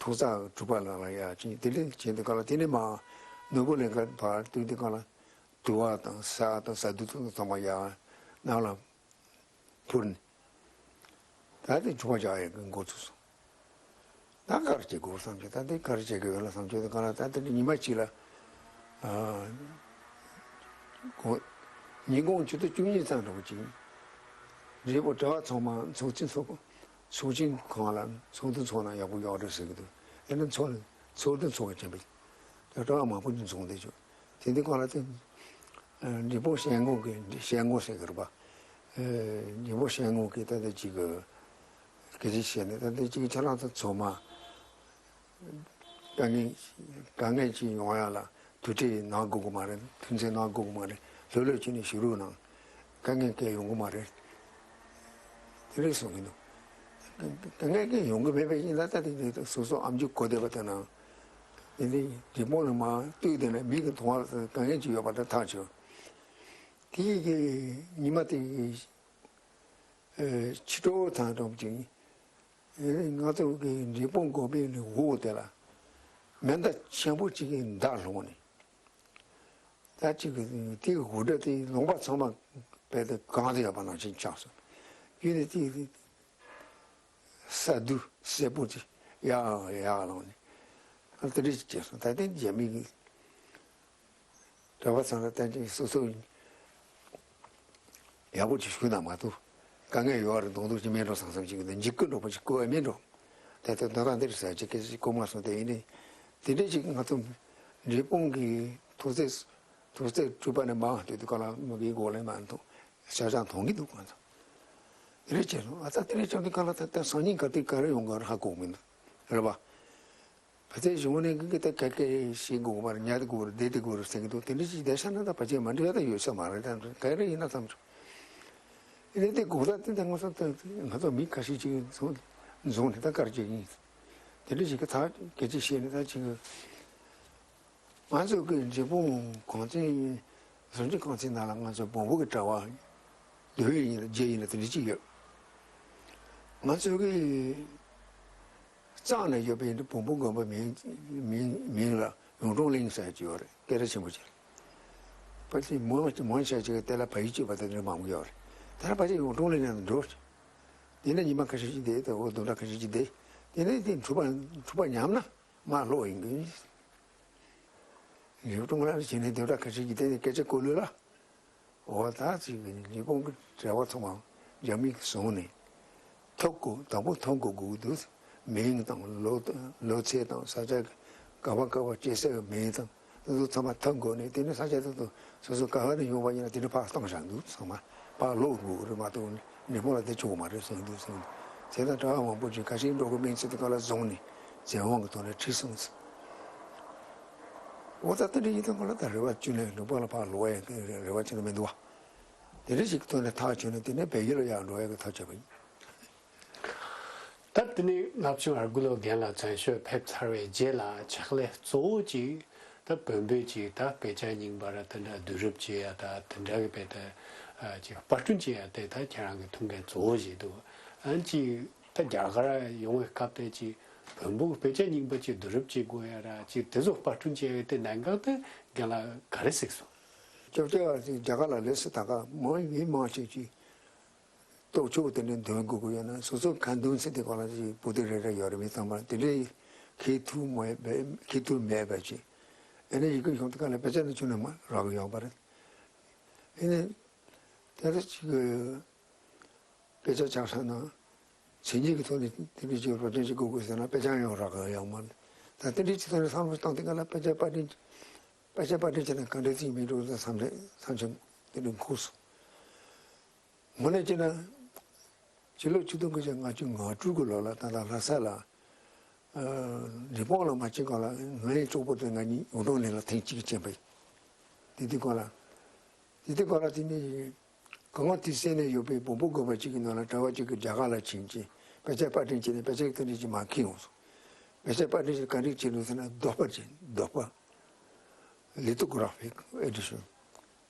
ཐོག་བརྩེགས་དྲུག་པ་ནང་ལ་ཡར་ཕྱིན། དེ་ལས་ཕྱིན་དུས་ག་ལ་དེ་ནས་མར་ནོར་བུ་གླིང་ཁ་བར་དུས་དེ་ག་ལ་དུ་བ་དང་ས་དང་ས་རྡུལ་དང་ཚང་མ་ཡར་ནང་ལ། འཕུར་ནས། ད་དེ་དྲུག་པ་བཞག་ཡས་ཀྱི་འགོ་ཚུགས་སོང་། ད་ག་རེ་བྱེད་དགོས་བསམ་གྱི། ད་དེ་ག་རེ་བྱེད་དགོས་ལ་བསམ་གྱི། ད་ག་རེ་ད་དེ་ཉི་མ་གཅིག་ལ་ཨ་གོ་ཉིན་གུང་ཆུ་ཚོད་བཅུ་གཉིས་ཙམ་འདྲ་པོ་ཅིག་རེད་པོ། གྲྭ་པ་ཚང་མ་ཚོགས་ཆེན་ཚོགས་ཚོགས་ཆེན་ཁང་ལ་ཚོགས་འདུ་ཚོགས་ན་ཡག་པོ་ཡོད་རེད་ཟེར་གྱི་འདུག་ཨེ་ན་ཚོགས་ཚོགས་འདུ་ཚོགས་ཆེན་པོ་ད་གྲྭ་པ་མང་པོ་ཅིག་འཛོམས་བསྡད་བྱུང་། དེ་འདི་སྐོར་ལ་དེ་འབྲས་སྤུངས་ཞལ་ངོ་གི་ཞལ་ངོ་ཟེར་གི་རེད་པ། འབྲས་སྤུངས་ཞལ་ངོ་གི་ད་ལྟ་ཅིག་གི་སྐད་ཆ་བཤད་ནས། ད་ལྟ་ཅིག་ཁྱེད་རང་ཚོ་ཚང་མ་དཀའ་ངལ་དཀའ་ངལ་ཅིག་ཡོང་ཡ་ལ་ཐུགས་ཁྲལ་གནང་དགོས་ཀྱི་མ་རེད། ཐུགས་འཚེར་གནང་དགོས་ཀྱི་མ་རེད། ལྷོད་ལྷོད་བྱས་ནས་བཞུགས་རོགས་གནང་། དཀའ་ངལ་གང་ཡོང་གི་མ་རེད། དེ་རེད་གསུང་གི་འདུག་དཀའ་ངལ་གང་ཡོང་གི་མེད་པ་ཡིན་ན་ད་དེ་སོ་སོ་ཨ་མཆོག་གོ་བདེ་བ་དེ་ནང་དེ་འདྲའི་རི་བོང་ལ་མར་ལྟོས་བསྡད་ན་མི་གི་མཐོང་བ་དཀའ་ངལ་ཅིག་ཡོད་པ་འདྲ་ཐག་ཆོད། དེ་ཡི་གི་ཉི་མ་དེ་གི་ཕྱི་དྲོ་དང་འགྲོགས་ཅིང་ ང་ཚོ་གི་འབྲས་སྤུངས་དགོན་པའི་འོག་དེ་ལ་མེ་མདའ་ཆེན་པོ་གཅིག་གིས་མདའ་སློང་ནས། ད་ཅིག་གི་དེའི་འུར་སྒྲ་དེ་ལུང་པ་ཚང་མ་རྦད་དེ་གང་དུ་ཡོད་པ་ནང་བཞིན་ཆགས་སོང་། ཡུལ་ནི་དེ་ས་རྡུལ་སེར་པོ་ཅིག་ཡར་ཡར་ལངས་ནས་དེ་འདྲ་ཅིག་བྱས་སོང་། ད་དེ་རྒྱ་མི་གི་གྲྭ་པ་ཚང་ལ་བསྟན་ཅིང་སོ་སོ་ཡག་པོ་ཅིག་ཞུ་ན་མ་གཏོགས་དཀའ་ངལ་ཡོད་རེད། མདོག་མདོག་ཅིག་མེད་འགྲོ་བསམ་བསམ་ཅིག་འདི་འཇིགས་སྐུལ་འདྲ་པོ་ཅིག་བསྐུལ་བ་མེད་འགྲོ། དེ་ལྟར་ད་ག་འདིར་ཟ་ཅིག་སྐད་ཅིག་གོ་མ་སོང་། དེ་ཡིན་ནི་དེ་འདྲ་ཅིག་ང་ཚོ་འབྲས་སྤུངས་ཀྱི་ཐུགས་སྲས་ཐུགས་སྲས་སྤྲུལ་པ་ནས་མང་དུ་དུ་ག་ལ་མི་གི་འགོག་ལས་མ་འདུག་ཤ་ཤ་མཐོང་གི་འདུག་ང་ཚོ། དེ་རེ་བྱས་སོང་། ཨ་ཙ་དེ་རེ་བྱས་དུས་ག་ལ་ད་ལྟ་སང་ཉིན་ག་དུས་ག་རེ་ཡོང་ག་ར་ཧ་གོ་མི་འདུག་རེད་པ། བ་ཚྭའི་གཞུང་ནས་གི་ད་ག་གེ་ཞིག་དགོས་པར་ཉལ་དགོས་རེད། བསྡད་དགོས་རེད་ཟེར་གི་འདུག་དེ་འདྲ་ཞིག་བསྡད་ཤ་ན་ད་ཕལ་ཆེར་མ་འགྲོ་ཡ་ད་ཡོད་ས་མ་རེད། ད་ག་རེ་ཡིན་ན་བསམ་བྱུང་། ཨེ་རེད། དེ་དགོས་ད་དེ་ད་ང་ཚོ་ད་ང་ཚོ་མི་ཁ་ཤས་ཅིག་འཛོམས་འཛོམས་ནས་ད་གར་བྱེད་ཀྱི་ཡིན། དེ་འདྲ་ཞིག་གི་ད་སྐད་ཆ་བཤད་ནས་ད་ཅིག་ང་ཚོ་གི་འབྲས་སྤུངས་གངས་ཅན་ཟུང་ཆུ་གངས་ཅན་ནང་ལ་ང་ཚོ་བོན་པོ་གི་གྲྭ་བ་ལོ་ཡིན་ལ་རྗེ་ཡིན་ལ་དེ་འདྲ་ཅིག་ཡོད། ང་ཚོ་གི་གཙང་ནས་ཡོད་པའི་བོན་པོ་དགོན་པ་མིང་མིང་མིང་ལ་ཡུང་ཀྲུང་གླིང་ཟེར་གྱི་ཡོད་རེད། སྐད་གྲགས་ཆེན་པོ་ཅིག་རེད། ཕལ་ཆེར་མོན་མོན་ཤ་ཅིག་གི་དེ་ལ་བལ་ཡུལ་གཅིག་པ་དེ་འདྲ་མང་པོ་ཡོད་རེད། དེ་ལ་ཕལ་ཆེར་ཡུང་ཀྲུང་གླིང་ནས་འགྲོ། དེ་ནས་ཉི་མ་ཁ་ཤས་ཤིག་བསྡད་དེ་འོ་བདུན་ཕྲག་ཁ་ཤས་ཤིག་བསྡད། དེ་ནས་དེ་འཁྲུག་པ་འཁྲུག་པ་ཉམས་ན་མར་ལོག་ཡིན་གི། ཡུང་ཀྲུང་གླིང་ལ་བྱས་ནས་བདུན་ཕྲག་ཁ་ཤས་ཤིག་བསྡད་ནས་སྐད་ཆ་གོ་ལོས་ལ། འོ་ད་ཅིག་ཉི་ཧོང་གི་གྲྭ་པ་ཚང་མ་རྒྱ་མིས་བཟུང་ནས་ཐོབ་དགོས། དང་པོ་ཐོབ་དགོས་དགོས་འདུག་མིང་དང་ལོ་ལོ་ཚད་དང་ས་ཆ་ག་པར་ག་པར་སྐྱེས་སའི་མིང་དང་དེ་ཚོ་ཚང་མ་ཐོབ་དགོས་ནས། དེ་ནས་ས་ཆ་དེ་ཚོ་སོ་སོ་ག་པ་ནས་ཡོང་བ་ཡིན་ན་དེ་འདྲ་ཕར་བཏང་བཞག་འདུག་ཚང་མ་ཕར་ལོག་དགོས་རེད་མ་གཏོགས་ཉི་ཧོང་ལ་བསྡད་ཆོག་གི་མ་རེད་གསུངས་འདུག་གསུངས་འདུག་བྱས་ཙང་གྲྭ་པ་མང་པོ་ཅིག་ག་ཤེད་འགྲོ་གི་མིན་ཚེ་དེ་ག་ལ་བཟུང་ནས་བཙན་དབང་གི་ཐོག་ནས་ཁྲིད་སོང་ཟེར། འོ་ད་དེ་འདྲ་ཡིན་དུས་ང་ལ་ད་རེ་བ་བཅོལ་ནས་ལུང་པ་ལ་ཕར་ལོག་ཡ་དེ་རེ་བ་བཅོལ་ནས་མི་འདུག་བ། དེ་འདྲ་ཞིག་གི་ཐོག་ནས་ཐག་ཆོད་ནས་དེ་ནས་བལ་ཡུལ་ལ་ཡར་འགྲོ་ཡ་གི་ཐག་ཆོད་པ་ཡིན། ད་དེ་ནས་ལྔ་བཅུ་ང་དགུ་ལོ་རྒན་ལགས་བཙན་བྱོལ་ཕེབས་ཚར་བའི་རྗེས་ལ་ཕྱག་ལས་གཙོ་བོ་ཅིག་ད་བོན་པོས་ཅིག་ད་དཔེ་ཆ་རྙིང་པ་ར་དེ་འདྲ་བསྡུ་རུབ་བྱེད་ཡ་ད་དེ་འདྲ་གི་དཔེ་ད་ཅིག་པར་སྐྲུན་བྱེད་ཡ་དེ་ད་ཁྱེད་རང་གི་ཐུགས་འགན་གཙོ་བོ་ཞིག་འདུག་ཨ་ཅིག་ད་རྒྱ་གར་ཡོང་བའི་སྐབས་དེ་ཅིག་བོན་པོ་གི་དཔེ་ཆ་རྙིང་པ་ཅིག་བསྡུ་རུབ་བྱེད་དགོས་ཡ་ར་ཅིག་དེ་ཚོ་པར་སྐྲུན་བྱེད་ཡ་དེ་གནད་འགག་དེ་རྒན་ལགས་ག་རེ་གཟིགས་སོང་། སྐྱོབ་བྱ་བ་ཅིག་རྒྱ་གར་ལ་ལས་སུ་ད་ག་མང་མི་མང་ཞིག་ཅིག་ལྟོ་ཆོག་དེ་འདྲའི་འདོན་དགོས་ཀྱི་ཡོད་ན་སོ་སོ་ག་འདུན་ཚེ་དེ་ག་ལ་ཅིག་བུ་དེ་རེ་རེ་ཡོད་རེད། མི་ཚང་མ་དེ་འདྲའི་ཁེ་ཐུག་མེད་པའི་ཁེ་ཐུག་མེད་པ་ཅིག་ཨེ་ནས་ཡི་གེ་ཤོང་དེ་ག་ལ་དཔེ་ཆ་ནི་ཆུ་ནས་མ་རག་གི་ཡོད་པ་རེད། ཨེ་ནས་དེ་ཚོ་ཅིག་སྐད་ཆ་ཆགས་ས་ན་མཚན་ཉིད་ཀྱི་ཐོག་ནས་དེ་འདྲའི་ཅིག་རོ་ཅན་ཅིག་དགོས་དགོས་ཟེར་ན་དཔེ་ཆ་ཡང་རག་གི་ཡོད་མ་རེད། ད་དེ་འདྲའི་ཅིག་ཐོག་ནས་བསམ་བློ་བཏང་དེ་ག་ལ་དཔེ་ཆ་པར་སྐྲུན་དཔེ་ཆ་པར་སྐྲུན་བྱས་ན་ག་འདྲ་ཅིག་མི་འགྲོ་ཟེར་བསམ་བློ་བསམ་བློ་དེ་འདྲ་འཁོར་སོང་། དངོས་གནས་བྱས་ན་ཕྱི་ལོ་ཆིག་སྟོང་དགུ་བརྒྱ་ལྔ་བཅུ་ང་དྲུག་གི་ལོ་ལ་ད་ལྟ་ལྷ་ས་ལ་ཨ་ཉི་ཧོང་ལ་མ་ཕྱིན་གོང་ལ་ངའི་གྲོགས་པོ་དེ་ང་གཉིས་ཡུང་ཀྲུང་གླིང་ལ་ཐེངས་གཅིག་ཕྱིན་པ་ཡིན། དེ་དུས་གོང་ལ་དེ་དུས་གོང་ལ་དེ་ནས་གངས་ཏི་སེ་ནས་ཡོད་པའི་བོན་པོ་དགོན་པ་གཅིག་གི་ནང་ལ་གྲྭ་པ་གཅིག་གིས་རྒྱ་གར་ལ་ཕྱིན་ཅིང་དཔེ་ཆ་པར་སྐྲུན་བྱས་ནས་དཔེ་ཆ་དེ་འདྲ་ཅིག་མར་ཁྱེར་ཡོང་སོང་། དཔེ་ཆ་པར་སྐྲུན་བྱས་ག་འདྲ་བྱས་འདུག་ཟེར་ན་རྡོག་པ་ཅིག་རྡོག་པ། ལི་ཏོ་གྷ་ར་ཕིག་ཨེ་ཌི་ཤན།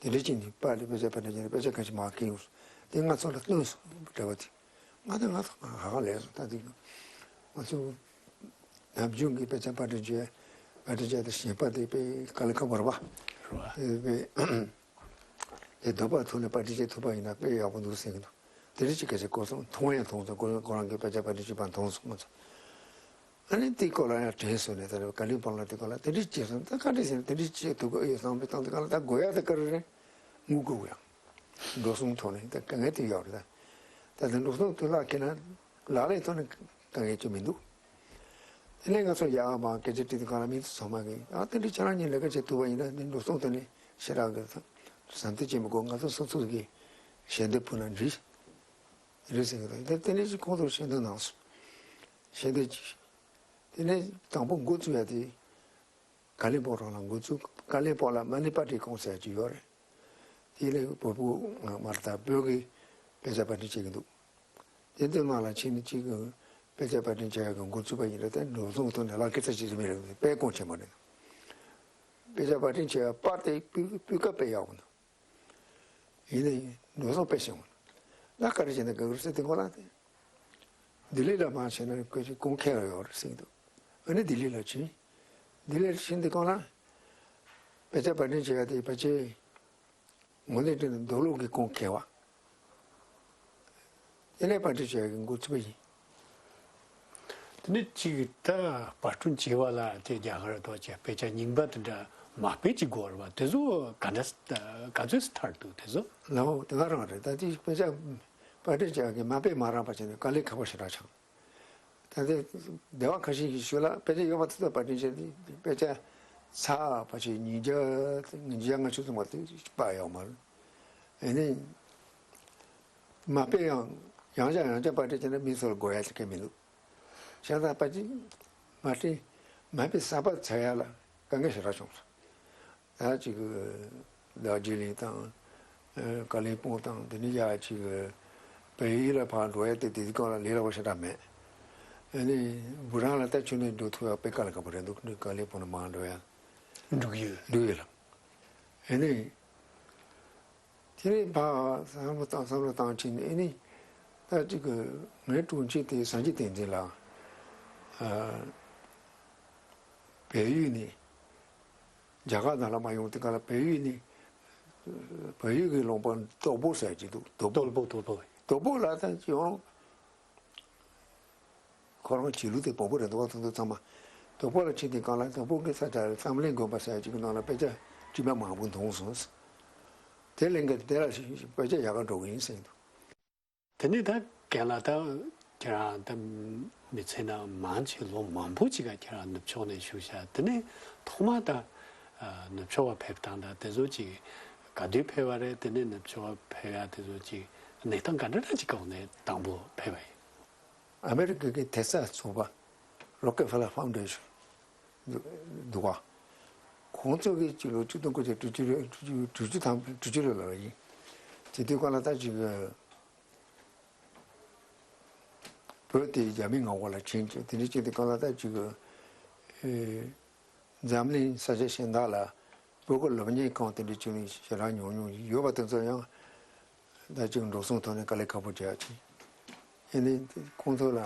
དེ་འདྲ་བྱས་ནས་པར་ལས་དཔེ་ཆ་པར་སྐྲུན་བྱས་ནས་དཔེ་ཆ་ཁ་ཤས་མར་ཁྱེར་ཡོང་སོང་། དེ་ང་ཚོ་ལ་སྟོན་སོང་། གྲྭ་པ་དེ། ང་དང་ང་ཚོ་ཧ་ཧ་ལས་སོང་། ད་དེ་ང་ཚོ་ནམ་རྒྱུན་གྱི་དཔེ་ཆ་པར་སྐྲུན་བྱས་པར་སྐྲུན་བྱས་ཏེ་གཞན་པ་དེ་དཔེ་དཀའ་ལས་ཁག་པོ་རེད་པ། དཔེ་དེ་རྡོག་པ་ཐོག་ནས་པར་སྐྲུན་བྱེད་ཐུབ་པ་ཡིན་ན་དཔེ་ཡག་པོ་འདུག་ཟེར་གྱི་འདུག་དེ་འདྲ་ཅིག་སྐད་ཆ་གོ་སོང་། མཐོང་ཡང་མཐོང་སོང་། ཁོ་ཁོ་རང་གི་དཔེ་ཆ་པར་སྐྲུན་བྱེད་པ་མཐོང་སོང་ང་ཚོ། ཨ་ནི་དེའི་སྐོར་ལ་ཡང་དྲན་སོང་ནས་ད་ནི་ཀ་ལིམ་པོང་ལ་དེ་སྐོར་ལ་དེ་འདྲ་བྱས་སོང་། ད་ག་འདྲ་ཟེར་ན་དེ་འདྲ་བྱེད་ཐུབ་ཀྱི་ཨེ་ཡོད་བསམ་པའི་སྟངས་དེ་ག་ལ་ད་དགོས་ཡ་དེ་ག་རེ་རེད། དངུལ་དགོས་ཀྱི་ཡ། འགྲོ་སོང་ཐོག་ནས་ད་དཀའ་ངལ་དེ་ཡོད་རེད། ད་ད་ལྟ་འགྲོ་སོང་དེ་ལག་ཁྱེར་ན་ལག་ལེན་ཐོག་ནས་དཀའ་ངལ་ཅིག་མི་འདུག་དེ་ནས་ང་ཚོ་ཡག་མ་སྐད་ཆ་དྲིས་དུས་ག་ལ་མི་ཚོ་ཚང་མ་གིས་ཨ་དེ་འདྲ་ཁྱེད་རང་གཉིས་ལས་ཀ་བྱེད་ཐུབ་པ་ཡིན་ན་དེ་འགྲོ་སོང་ཐོག་ནས་ཞེ་དྲག་གི་ཟམ་གདོང་བྱེད་མི་དགོས། ང་ཚོ་སོ་སོ་གིས་ཞལ་འདེབས་ཕུལ་ན་འགྲིག་རེད་ཟེར་གི་འདུག་དེ་དེ་འདྲ་ཞིག་ཁོང་ཚོར་ཞལ་འདེབས་གནང་སོང་། ཞལ་འདེབས་ཀྱིས། དེ་ནས་དང་པོ་འགོ་བཙུགས་ཡ་དེ་ཀ་ལིམ་པོང་རང་ལ་འགོ་བཙུགས། ཀ་ལིམ་པོང་ལ་མ་ནི་པ་ཏི་ཀོང་ཟེར་ཡ་ཅིག་ཡོད་རེད། དེ་ལས་བོད་པོ་མ་རེད་ད་བོད་ཀྱི་དཔེ་ཆ་པར་སྐྲུན་བྱེད་ཀྱི་འདུག་དེ་ཚོའི་ནང་ལ་ཕྱིན་ནས་ཅིག་དཔེ་ཆ་པར་སྐྲུན་བྱེད་ཡ་གི་འགོ་བཙུགས་པ་ཡིན་རེད། དེ་འགྲོ་སོང་ཐོག་ནས་ལག་ཁེ་ས་ཅིག་རེད་མི་རེད། དཔེ་ཀོང་ཆེན་པོ་རེད། དཔེ་ཆ་པར་སྐྲུན་བྱེད་ཡ་པར་དེ་སྤུས་སྤུས་ཀ་དཔེ་ཡག་པོ་འདུག་ཡིན་ནའི་འགྲོ་སོང་དཔེ་ཞན་པོ་འདུག་ད་ག་རེ་བྱས་ན་དགའ་གི་རེད་ཟེར་དེ་ཁོ་ལ་དེ། ལྡི་ལི་ལ་མར་ཕྱིན་ན་ཁོས་ཅིག་སྐུ་འཁེལ་ཡོད་རེད་ཟེར་གྱི་འདུག། ཨ་ནི་ལྡི་ལི་ལ་ཕྱིན། ལྡི་ལིར་ཕྱིན་དུས་སྒང་ལ་དཔེ་ཆ་པར་སྐྲུན་བྱེད་ཡ་དེ་ཕལ་ཆེར་ངོས་འཛིན་བྱས་ནས་མདོ་ལུགས་ཀྱི་སྐུ་འཁེལ་བ། དེ་ནས་པར་སྐྲུན་བྱེད་ཡ་གི་འགོ་ཚུགས་པ་ཡིན། དེ་ནས་གཅིག་ད་པར་སྐྲུན་བྱེད་པ་ལ་དེ་རྒྱ་གར་ཐོག་ཀྱི་དཔེ་ཆ་རྙིང་པ་དེ་འདྲ་མ་དཔེ་གཅིག་དགོས་རེད་པ། དེ་ཚོ་ག་འདྲ་ག་ཚོད་ཐར་འདུག། དེ་ཚོ། ལའོ་དེ་ག་རང་རེད། ད་དེ་དཔེ་ཆ་པར་སྐྲུན་བྱེད་ཡ་གི་མ་དཔེ་མ་རག་པ་བྱས་ནས་དཀའ་ལས་ཁག་པོ་ཞེ་དྲག་བྱུང་། ད་ལྟའི་སྡེ་བ་ཁ་ཤས་ཀྱིས་ཞུ་ལ་དཔེ་ཆ་ཡོད་པ་དེ་ཚོ་པར་སྐྲུན་བྱས་ཏེ་དཔེ་ཆ་ཚར་བ་ཞིག་ཉིས་བརྒྱ་ཉིས་བརྒྱ་ལྔ་བཅུ་ཙམ་པ་དེ་པར་ཡོད་མ་རེད། ཨ་ནི་མ་དཔེ་ཡང་ཡང་བསྐྱར་ཡང་བསྐྱར་པར་སྐྲུན་བྱས་ན་མི་ཚོ་ལ་དགོས་ཡ་ཞིག་གང་མི་འདུག། བྱས་ཙང་པར་སྐྲུན་མ་སྐྲུན་མ་དཔེ་གསར་པ་འཚོལ་ཡ་ལ་དཀའ་ངལ་ཞེ་དྲག་བྱུང་སོང་། ད་ཅིག་རྡོ་རྗེ་གླིང་དང་། ཀ་ལིམ་པོང་དང་དེ་ནས་ཡར་ཅིག་བལ་ཡུལ་ལ་ཕར་འགྲོ་ཡ་དེ་དེ་དུས་སྒང་ལ་ལས་སླ་པོ་ཞེ་དྲག་མེད། ཨ་ནི་བུ་རང་ལ་ད་ཁྱོན་ནས་འགྲོ་ཐུབ་ཡ་དཔེ་དཀའ་ལས་ཁག་པོ་རེད་འདུག། ཀ་ལིམ་པོང་ནས་མར་འགྲོ་ཡ། འབྲུག་ཡུལ། འབྲུག་ཡུལ་ལ། ཨ་ནི་དེ་ནས་ཕར་བསམ་བློ་བཏང་བསམ་བློ་བཏང་ཕྱིན་ནས་ཨ་ནི་ད་ཅིག་ངའི་དྲུང་ཆེ་དེ་སངས་རྒྱས་བསྟན་འཛིན་ལགས། ཨ། བལ་ཡུལ་ནས། རྒྱ་གར་ནང་ལ་མ་ཡོང་དུས་སྒང་ལ་བལ་ཡུལ་ནས། བལ་ཡུལ་གྱི་ལུང་པ་དོག་པོ་ཟེར་གྱི་འདུག། དོག་པོ། དོག་པོ། དོག་པོ། དོག་པོ་ལ་ད་ཡང་ཁོ་རང་བྱེད་ལུགས་དེ་བོད་པོ་རེད་འདུག་བ། དེ་ཚོ་ཚང་མ་དོག་པོ་ལ་ཕྱིན་དུས་སྒང་ལ་དོག་པོ་གི་ས་ཆ་བསམ་གླིང་དགོན་པ་ཟེར་གྱི་གི་ནང་ལ་དཔེ་ཆ་དཀྱུས་མ་མང་པོ་མཐོང་སོང་། དེ་གླིང་ག་དེ་ལ་དཔེ་ཆ་ཡག་ག་འགྲོ་གི་ཡིན་ཟེར་འདུག། དེ་ནས་ད་རྒན་ལགས་ད་ཁྱེད་རང་ད་མི་ཚེ་ནང་མང་ཆེ་ལོ་མང་པོ་ཅིག་ག་ཁྱེད་རང་ནུབ་ཕྱོགས་ནས་བཞུགས་ཤག། དེ་ནས་ཐོག་མ་ད་ནུབ་ཕྱོགས་པ་ཕེབས་སྟངས་དང་དེ་ཚོ་ཅིག་ག་དུས་ཕེབས་པ་རེད། དེ་ནས་ནུབ་ཕྱོགས་པ་ཕེབས་ཡ་དེ་ཚོ་ཅིག་གནས་སྟངས་ག་འདྲ་འདྲ་ཅིག་གི་འོག་ནས་དང་པོ་ཕེབས་པ་ཡིན། ཨ་མེ་རི་ཀ་གི་དེ་སྔ་ཚོགས་པ་Rockefeller Foundation འདུག་བ། ཁོང་ཚོ་གི་སྤྱི་ལོ་ཆིག་སྟོང་དགུ་བརྒྱ་དྲུག་ཅུ་རེ་དྲུག་ཅུ་དྲུག་ཅུ་དང་དྲུག་ཅུ་རེ་ལ་ཡིན། དེ་དུས་སྒང་ལ་ད་ཅིག་བོད་དེ་རྒྱ་མིའི་མངའ་འོག་ལ་ཕྱིན་ཅིང་དེ་འདྲ་བྱས་དུས་སྒང་ལ་ད་ཅིག་འཛམ་གླིང་ས་ཆ་གཞན་དག་ལ་བོད་ཀྱི་སློབ་གཉེར་ཁང་དེ་འདྲ་བྱུང་ནས་ཞེ་དྲག་ཉུང་ཉུང་ཡོད་པ་དེ་ཚོ་ཡང་ད་ཅིག་འགྲོ་སོང་ཐོག་ནས་དཀའ་ལས་ཁག་པོ་བྱས་ཅིང་། ཨེ་ནི་ཁོང་ཚོ་ལ་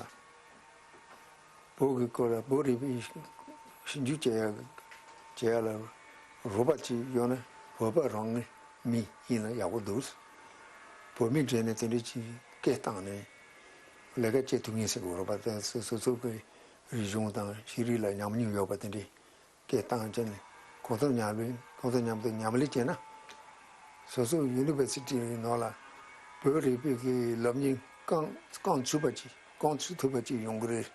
བོད་ཀྱི་སྐོར་ལ་བོད་རིག་པའི་ཞིབ་འཇུག་བྱེད་ཡ་བྱེད་ཡ་ལ་རོགས་པ་ཅིག་ཡོད་ན་བོད་པ་རང་ངི་མི་ཡིན་ན་ཡག་པོ་འདུག། བོད་མི་གྲས་ནས་དེ་འདྲ་ཅིག་སྐད་བཏང་ནས་ལས་ཀ་བྱེད་ཐུབ་ངེས་ཟེར་གི་རོགས་པ་དང་སོ་སོ་སོ་གི་རིག་གཞུང་དང་ཤེས་རིག་ལ་ཉམས་མྱོང་ཡོད་པ་དེ་འདྲའི་སྐད་བཏང་བྱས་ནས་ཁོང་ཚོ་མཉམ་ལས་ཁོང་ཚོ་མཉམ་དུ་མཉམ་ལས་བྱས་ན་སོ་སོ་ཡུ་ནི་ཝར་སི་ཊི་ནང་ལ་བོད་རིག་པའི་གི་སློབ་གཉེར་རྐང་རྐང་ཚུགས་པ་ཅིག་རྐང་ཚུགས་ཐུབ་པ་ཅིག་ཡོང་གི་རེད་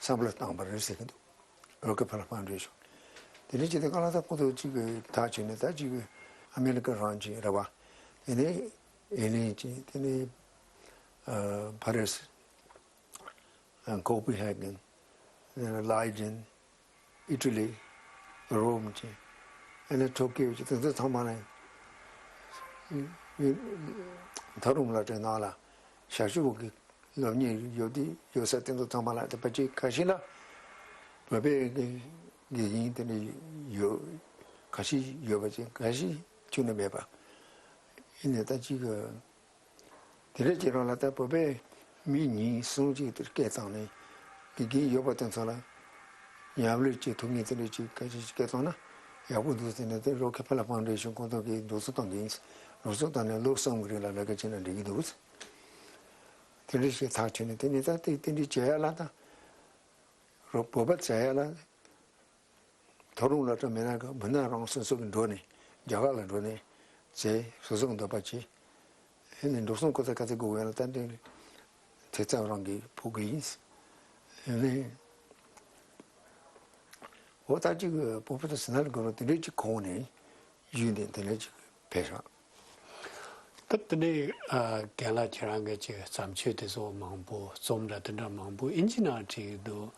བསམ་བློ་བཏང་པ་རེད་ཟེར་གི་འདུག། Rockefeller Foundation། དེ་ནས་ཅི་སྟེ་གང་ལ་ད་ཁོང་ཚོ་གཅིག་གི་ཐག་ཆོད་ནས་ད་གཅིག་གི་ཨ་མེ་རི་ཀ་རང་གཅིག་རེད་བ། དེ་ནས་ཨེ་ལིན་གཅིག། དེ་ནས་ཨ་ཕ་རི་སི། ཨ་ཁོ་པི་ཧེ་གན། དེ་ནས་ལའི་ཇིན། ཨི་ཊ་ལི། རོམ་གཅིག། ཨ་ནི་ཊོ་ཀིའོ་གཅིག། དེ་ཚོ་ཚང་མ་ནས་མཐོ་རིམ་སློབ་གྲྭའི་ནང་ལ་ཞབས་ཞུ་བ་གི་སློབ་གཉེར་ཡོད་དེ་ཡོད་ས་དེ་ཚོ་ཚང་མ་ལ་དེ་ཕལ་ཆེར་ཁ་ཤས་ལ་བོད་པའི་དགེ་རྒན་དེ་འདྲ་ཡོད། ཁ་ཤས་ཡོད་པ་ཅིག་ཁ་ཤས་ཁྱོན་ནས་མེད་པ། ཡིན་ནའི་ད་ཅིག་དེ་འདྲ་བྱེད་རོགས་ལ་ད་བོད་པའི་མི་གཉིས་གསུམ་ཅིག་དེར་སྐད་བཏང་ནས་དགེ་རྒན་ཡོད་པ་དེ་ཚོ་ལ་ཉམས་ལེན་བྱེད་ཐུབ་ངེས་དེ་འདྲ་ཅིག་ཁ་ཤས་ཅིག་སྐད་བཏང་ན་ཡག་པོ་འདུག་ཟེར་ནས་དེ་རོ་ཁེ་ཕ་ལ་ཕང་ཌེ་ཤོན་ཁོང་ཚོ་གིས་འགྲོ་སོང་གཏོང་གི་ཡིན། འགྲོ་སོང་བཏང་ནས་ལོ་གསུམ་གི་རིང་ལ་ལས་ཀ་བྱས་ན་འགྲིག་གི་འདུག། དེ་འདྲ་ཞིག་ཐག་ཆོད་ནས་དེ་ནས་ད་དེ་དེ་འདྲ་བྱེད་ཡ་ལ་ད་རོ་བོད་པ་བཙལ་ཡ་ལ་མཐོ་རིམ་སློབ་གྲྭ་མེད་ན་ག་མི་སྣ་རང་སོ་སོ་གི་འགྲོ་ནས་རྒྱ་གར་ལ་འགྲོ་ནས་བཙལ་སོ་སོ་གི་འདོད་པ་བྱེད། ཨེ་ནས་འགྲོ་སོང་ཁོ་ཚ་ག་ཚོད་དགོས་ཡོད་ན་ད་འདྲ་དེ་ཚང་རང་གིས་ཕུག་གི་ཡིན། ཨེ་ནས་འོ་ད་ཅིག་པོ་ཕེ་སར་སི་ནལ་གོ་རོ་དེ་འདྲ་ཅིག་ཁོང་ནས་ཡུལ་ནས་དེ་འདྲ་ཅིག་ཕེབས་ཤག། ད་དེ་ནས་ཨ་རྒན་ལགས་ཁྱེད་རང་གིས་ཅིག་བརྩམས་ཆོས་དེ་ཚོ་མང་པོ་རྩོམ་འདྲ་དེ་འདྲ་མང་པོ་ཨིན་ཇི་ནང་བྲིས་འདུག།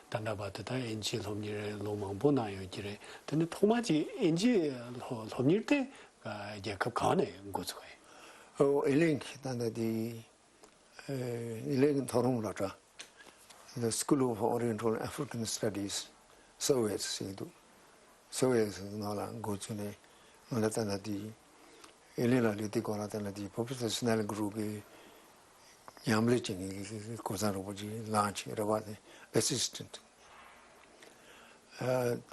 ད་ལྟ་བར་དུ་ད་ཨིན་ཇི་སློབ་གཉེར་ལོ་མང་པོ་གནང་ཡོད་ཀྱི་རེད། དེ་ནས་ཐོག་མ་ཅིག་ཨིན་ཇི་སློབ་སློབ་གཉེར་དེ་ཨ་རྒྱལ་ཁབ་གང་ནས་འགོ་ཚུགས་པ་ཡིན། ཨོ་ཨེ་ལིང་ད་ལྟ་དེ་ཨེ་ལིང་མཐོ་རིམ་སློབ་གྲྭ། The School of Oriental African Studies། སོ་ཝེ་ཟེར་གྱི་འདུག། སོ་ཝེ་ནང་ལ་འགོ་བཙུགས་ནས་ང་ལ་ལྟ་ན་དེ་ཨེ་ལིང་ལ་སླེབས་དུས་སྒང་ལ་ལྟ་ན་དེ་པོ་ཕེ་སར་སི་ནལ་གོ་རོ་གི་ མཉམ་ལས་བྱེད་མཁན་གྱི་གོ་ས་རོགས་པ་ཅིག་ལངས་བྱས་རེད་བ། དེ་ཨེ་སི་སི་ཊེན་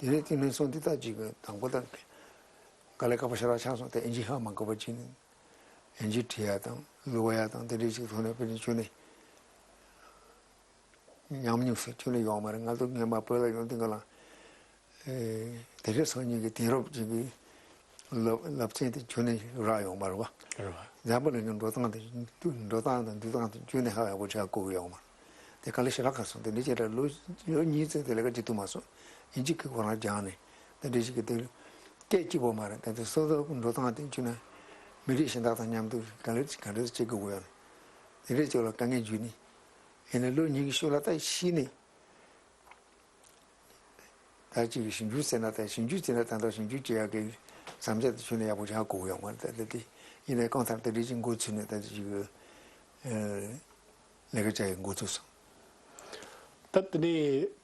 ཊི། དེ་ནས་དེ་ནས་སོང་དེ་ད་ཅིག་དང་པོ་དང་དཀའ་ལས་ཁག་པོ་ཞེ་དྲག་ཆགས་སོང་། དེ་ཨིན་ཇི་ཧ་མ་གོ་བ་ཅིག་ནས་ཨིན་ཇི་བྲིས་ཡ་དང་ཀློག་ཡ་དང་དེ་འདྲའི་ཅིག་ཐོག་ནས་དཔེ་ནས་ཁྱོན་ནས་ཉམས་མྱོང་ཟེར་ཁྱོན་ནས་ཡོང་མ་རེད། ང་ཚོ་སྔོན་མ་བོད་ལ་ཡོང་དུས་ག་ལ། ཨེ། དེ་རིང་སང་ཉིན་གྱི་དེང་རབས་ཅན་གྱི་སློབ་སློབ་ཚན་དེ་ཁྱོན་ནས་རག་ཡོང་མ་རེད་བ། རེད་བ། འཛམ་བུ་གླིང་གི་འགྲོ་སྟངས་དེ་འགྲོ་སྟངས་དང་འདུག་སྟངས་དེ་ཁྱོན་ནས་ཧ་ཡག་པོ་ཆགས་གོ་གི་ཡོད་མ་རེད། དེ་དཀའ་ལས་ཞེ་དྲག་ཁག་སོང་། དེ་འདྲ་བྱས་ད་ལོ་ལོ་གཉིས་ཙམ་དེ་ལས་ཀ་བྱེད་ཐུབ་མ་སོང་། ཨིན་ཇི་གི་ཁོ་རང་སྦྱངས་ནས་དེ་འདྲ་ཞིག་གི་དེ་སྐད་གཅིག་པོ་མ་རེད། ད་དེ་སོ་སོ་འགྲོ་སྟངས་དེ་ཁྱོན་ནས་མི་རིགས་གཞན་དག་དང་མཉམ་དུ་ག་འདྲ་ག་འདྲ་བྱེད་དགོས་ཀྱི་ཡོད་ན། དེ་འདྲ་བྱས་ལ་དཀའ་ངལ་འཇུས་ནས་ཡིན་ན་ལོ་གཉིས་ཀྱི་ཤུགས་ལ་ད་ཤི་ནས། ད་ཅིག་ཞིབ་འཇུག་ཟེར་ན་ད་ཞིབ་འཇུག་བྱས་ན་ད་ལྟ་ཞིབ་འཇུག་བྱེད་ཡག་གི་བསམ་འཆར་དེ་ཁྱོན་ནས་ཡག་པོ་ཆགས་དགོས་ཡོད་མ་རེད། ད་དེ་ཡིན་ནའི་གང་ལྟར་དེ་འདྲ་ཅིག་འགོ་ཚུགས་ནས་ད་ཅིག་ལས་ཀ་བྱ་ཡག་འགོ་ཚུགས་སོང་། ད་དེ་ནས་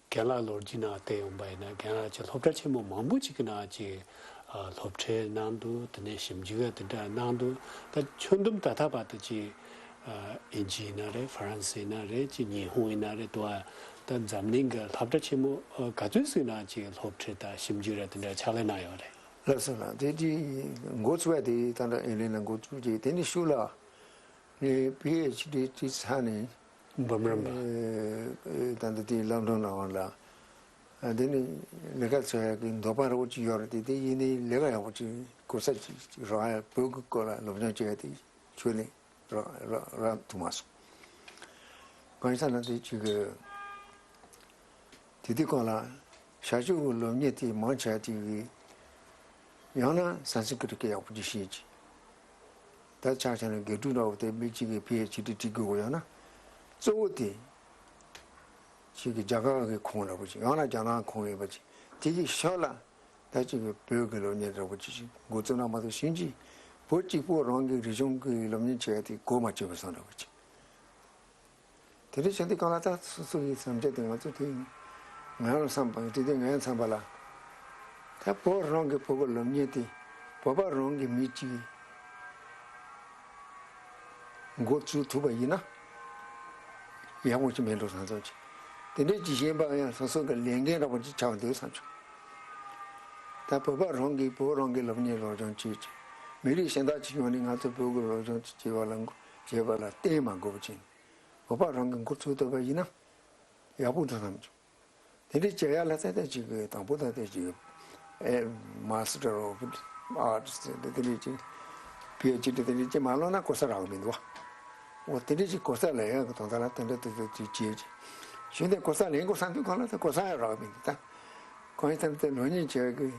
རྒན་ལགས་ལོ་རྒྱུས་ནང་བལྟས་ཡོང་པ་ཡིན་ན་རྒན་ལགས་ཀྱི་སློབ་གྲྭ་ཆེན་མོ་མང་པོ་ཅིག་གི་ནང་ཅིག་སློབ་ཁྲིད་གནང་འདུག་དེ་ནས་ཞིབ་འཇུག་དེ་འདྲ་གནང་འདུག་ད་ཁྱོན་བསྡོམས་ད་ལྟ་བར་དུ་ཅིག་ཨིན་ཇི་ཡིན་ན་རེད། ཧྥ་རན་སི་ཡིན་ན་རེད། ཅིག་ཉི་ཧོང་ཡིན་ན་རེད། དུ་བ་ད་འཛམ་གླིང་གི་སློབ་གྲྭ་ཆེན་མོ་ག་ཚོད་ཟིག་ནང་ཅིག་སློབ་ཁྲིད་དང་ཞིབ་འཇུག་ར་དེ་འདྲ་ཕྱག་ལས་གནང་ཡོད་རེད། ལགས་སོ་ལགས། དེ་དེ་འགོ་ཚུགས་པ་དེ་ད་ལྟ་ཨིན་ལན་ལ་འགོ་ཚུགས་རྗེས་དེ་ནས་ཤུགས་ལ་ངས་པི་ཨེཆ་ཌི་བྲིས་ཚར་ནས་འབུམ་རམས་པ། ད་ལྟ་དེ་ལོན་ཌོན་ལ་འོང་ལ་དེ་ནས་ལས་ཀ་འཚོལ་ཡག་གི་འདོད་པ་རོགས་ཅིག་ཡོད་རེད། དེ་དེ་ཡིན་ནའི་ལས་ཀ་ཡག་པོ་ཅིག་གོ་ས་ཅིག་རག་ཡག་བོད་ཀྱི་སྐོར་ལ་སློབ་སྦྱོང་བྱེད་ཡག་དེ་ཁྱོན་ནས་རག་རག་རག་ཐུབ་མ་སོང་། གང་ཡིན་ཟེར་ན་དེ་ཅིག་གི་དེ་དུས་སྐབས་ལ་ཞབས་ཞུ་གི་སློབ་གཉེར་དེ་མང་ཆེ་བ་དེ་གི་ཡང་ན་སན་སི་ཀྲིཏ་སྐད་ཡག་པོ་ཅིག་ཤེས་ཀྱི། ད་ཆ་བཞག་ན་དགེ་ཕྲུག་འདྲ་བོ་དེ་མི་གཅིག་གིས་པི་ཨེཆ་ཌི་བྲིས་དགོས་ཀྱི་ཡོད་ན་གཙོ་བོ་དེ་ཅིག་གི་རྒྱ་གར་གྱི་ཁོངས་འདྲ་བོ་ཅིག་ཡང་ན་རྒྱ་ནག་ཁོངས་ཡིན་པ་ཅིག་དེ་གི་ཤོག་ལ། ད་ཅིག་བོད་ཀྱི་སློབ་གཉེར་འདྲ་པོ་ཅིག་ཅིག་འགོ་བཙུགས་ན་མ་གཏོགས་གཞན་གྱིས་བོད་གཅིག་པོ་རང་གི་རིག་གཞུང་གི་སློབ་གཉེར་བྱེད་ཡ་དེ་གོ་མ་ཆོད་པ་བཟོ་འདྲ་པོ་ཅིག་དེ་འདྲ་བྱུང་དུས་གང་ལ་ད་སོ་སོ་ཡི་བསམ་འཆར་དེ་ང་ཚོ་དེ་ང་རང་བསམ་པ་དེ་དུས་ངའི་བསམ་པ་ལ་ད་བོད་རང་གི་བོད་ཀྱི་སློབ་གཉེར་དེ་བོད་པ་རང་གི་མི་གཅིག་འགོ་བཙུགས་ཐུབ་པ་ཡིན་ན་ཡག་པོ་ཅིག་མེད་འགྲོ་བསམ་བསམ་ཅིག་དེ་འདྲའི་ཅིག་གཞན་པ་ཡང་སོ་སོ་གི་ལས་འགན་འདྲ་པོ་ཅིག་ཆགས་འདུག་བསམ་བྱུང་། ད་བོད་པ་རང་གིས་བོད་རང་གི་སློབ་གཉེར་སློབ་སྦྱོང་བྱེད་ཅིག་མི་རིགས་གཞན་དག་ཅིག་ཡོང་ནས་ང་ཚོ་བོད་ཀྱི་སློབ་སྦྱོང་ཅིག་བྱེད་པ་ལ་བྱེད་པ་ལ་བརྟེན་མ་དགོས་པ་ཅིག་བོད་པ་རང་གིས་འགོ་ཚུགས་ཐུབ་པ་ཡིན་ན་ཡག་པོ་འདུག་བསམ་བྱུང་། དེ་འདྲའི་བྱེད་ཡ་ལ་ཚད་ལྡན་ཅིག་གི་དང་པོ་ད་ལྟ་ཅིག་ཨེ་Master of Arts་དེ་འདྲའི་ཅིག་པི་ཨེཆ་ཌི་དེ་འདྲའི་ཅིག་མ་ལོན་ན་གོ་ས་རག་མི་འདུག་བ། འོ་དེ་འདྲའི་ཅིག་གོ་ས་ལེན་ཡ་གི་དོན་དག་ལ་དེ་འདྲ་དེ་འདྲ་ཅིག་བྱེད་ཅིག་གཞན་དེ་གོ་ས་ལེན་དགོས་བསམ་དུས་གང་ལ་དེ་གོ་ས་ཡང་རག་མི་འདུག་ད་གང་ཡིན་ཙམ་དེ་སློབ་གཉེར་བྱེད་ཡ་གི་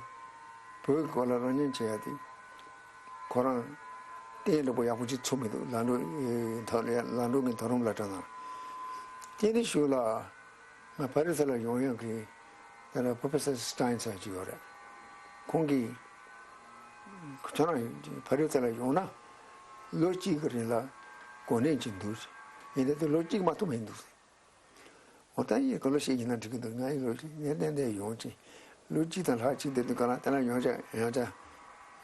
བོད་ཀྱི་སྐོར་ལ་སློབ་གཉེར་བྱེད་ཡ་དེ་ཁོ་རང་གཏན་འདྲ་པོ་ཡག་པོ་ཅིག་ཚུགས་མི་འདུག་ལམ་འགྲོ་ཨེ་ཐོག་ལ་ལམ་འགྲོ་གི་མཐོ་རིམ་སློབ་གྲྭ་ནང་དེ་ནས་ཞུ་ལ། ང་ཕ་རི་སི་ལ་ཡོང་ཡག་གི་ད་ལྟ་Professor Stein་ཟེར་ཅིག་ཡོད་རེད། ཁོང་གིས་ཁྱོད་རང་ཕ་རི་སི་ལ་ཡོང་ན་ལོ་གཅིག་གི་རིང་ལ་གོ་གནས་ཅིག་འདུག་ཡིན་ད་དུ་ལོ་གཅིག་མ་གཏོགས་མི་འདུག་འོ་ད་ཡིན་ག་ལོ་ཞིག་ཡིན་ན་འགྲིག་གི་འདུག་ང་ཡི་ལོ་ཞིག་ངས་ཏན་ཏན་ཡོང་ཅིག་ལོ་གཅིག་དང་ལྷག་ཅིག་བསྡད་དུས་ག་ལ་དེ་ལ་ཡོང་ཆ་ཡོང་ཆ་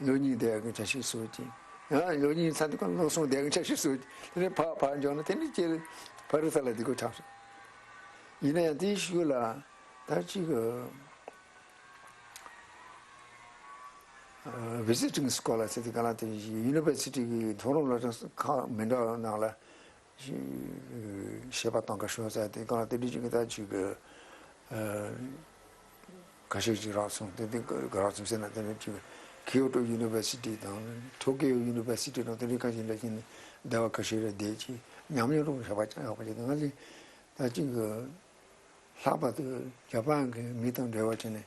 ལོ་གཉིས་བསྡད་ཡག་གི་འཆར་གཞི་བཟོས་ཅིག་ཡང་ལོ་གཉིས་ཚར་དུས་ག་ལ་ལོ་གསུམ་བསྡད་ཡག་གི་འཆར་གཞི་བཟོས་ཅིག་དེ་ནས་ཕར་ཕར་འབྱོར་ན་དེ་ནས་ཅིག་ཕ་རི་སི་ལ་བསྡད་དགོས་ཆགས་སོང་། ཡིན་ན་ཡང་དེའི་ཤུལ་ལ་ད་ཅིག་Visiting Scholar་ཟེར་དུས་ག་ལ་དེ་University་གི་མཐོ་རིམ་སློབ་གྲྭ་ཁག་མི་འདྲ་བ་ནང་ལ་ཤེས་པ་གཏོང་ག་ཤོག་ཟེར་དེ་ག་ལ་དེ་འདྲ་ཅིག་གི་ད་ཅིག་གི་ཁ་ཤས་ཅིག་རག་སོང་། དེ་དེ་ག་རག་སོང་ཟེར་ན་དེ་ནས་ཅིག་Kyoto University་དང་Tokyo University་དང་དེ་འདྲའི་ཁ་ཤས་འདྲ་ཅིག་ནས་སྡེ་བ་ཁ་ཤས་རེ་བསྡད་ཅིག་ཉམས་མྱོང་རོགས་ཞབས་པ་ཅང་ཡག་པ་ཅིག་ང་ཚོས་ད་ཅིག་གི་ལྷག་པར་དུ་ཇ་པན་གི་མི་དང་འབྲེལ་བ་བྱས་ནས།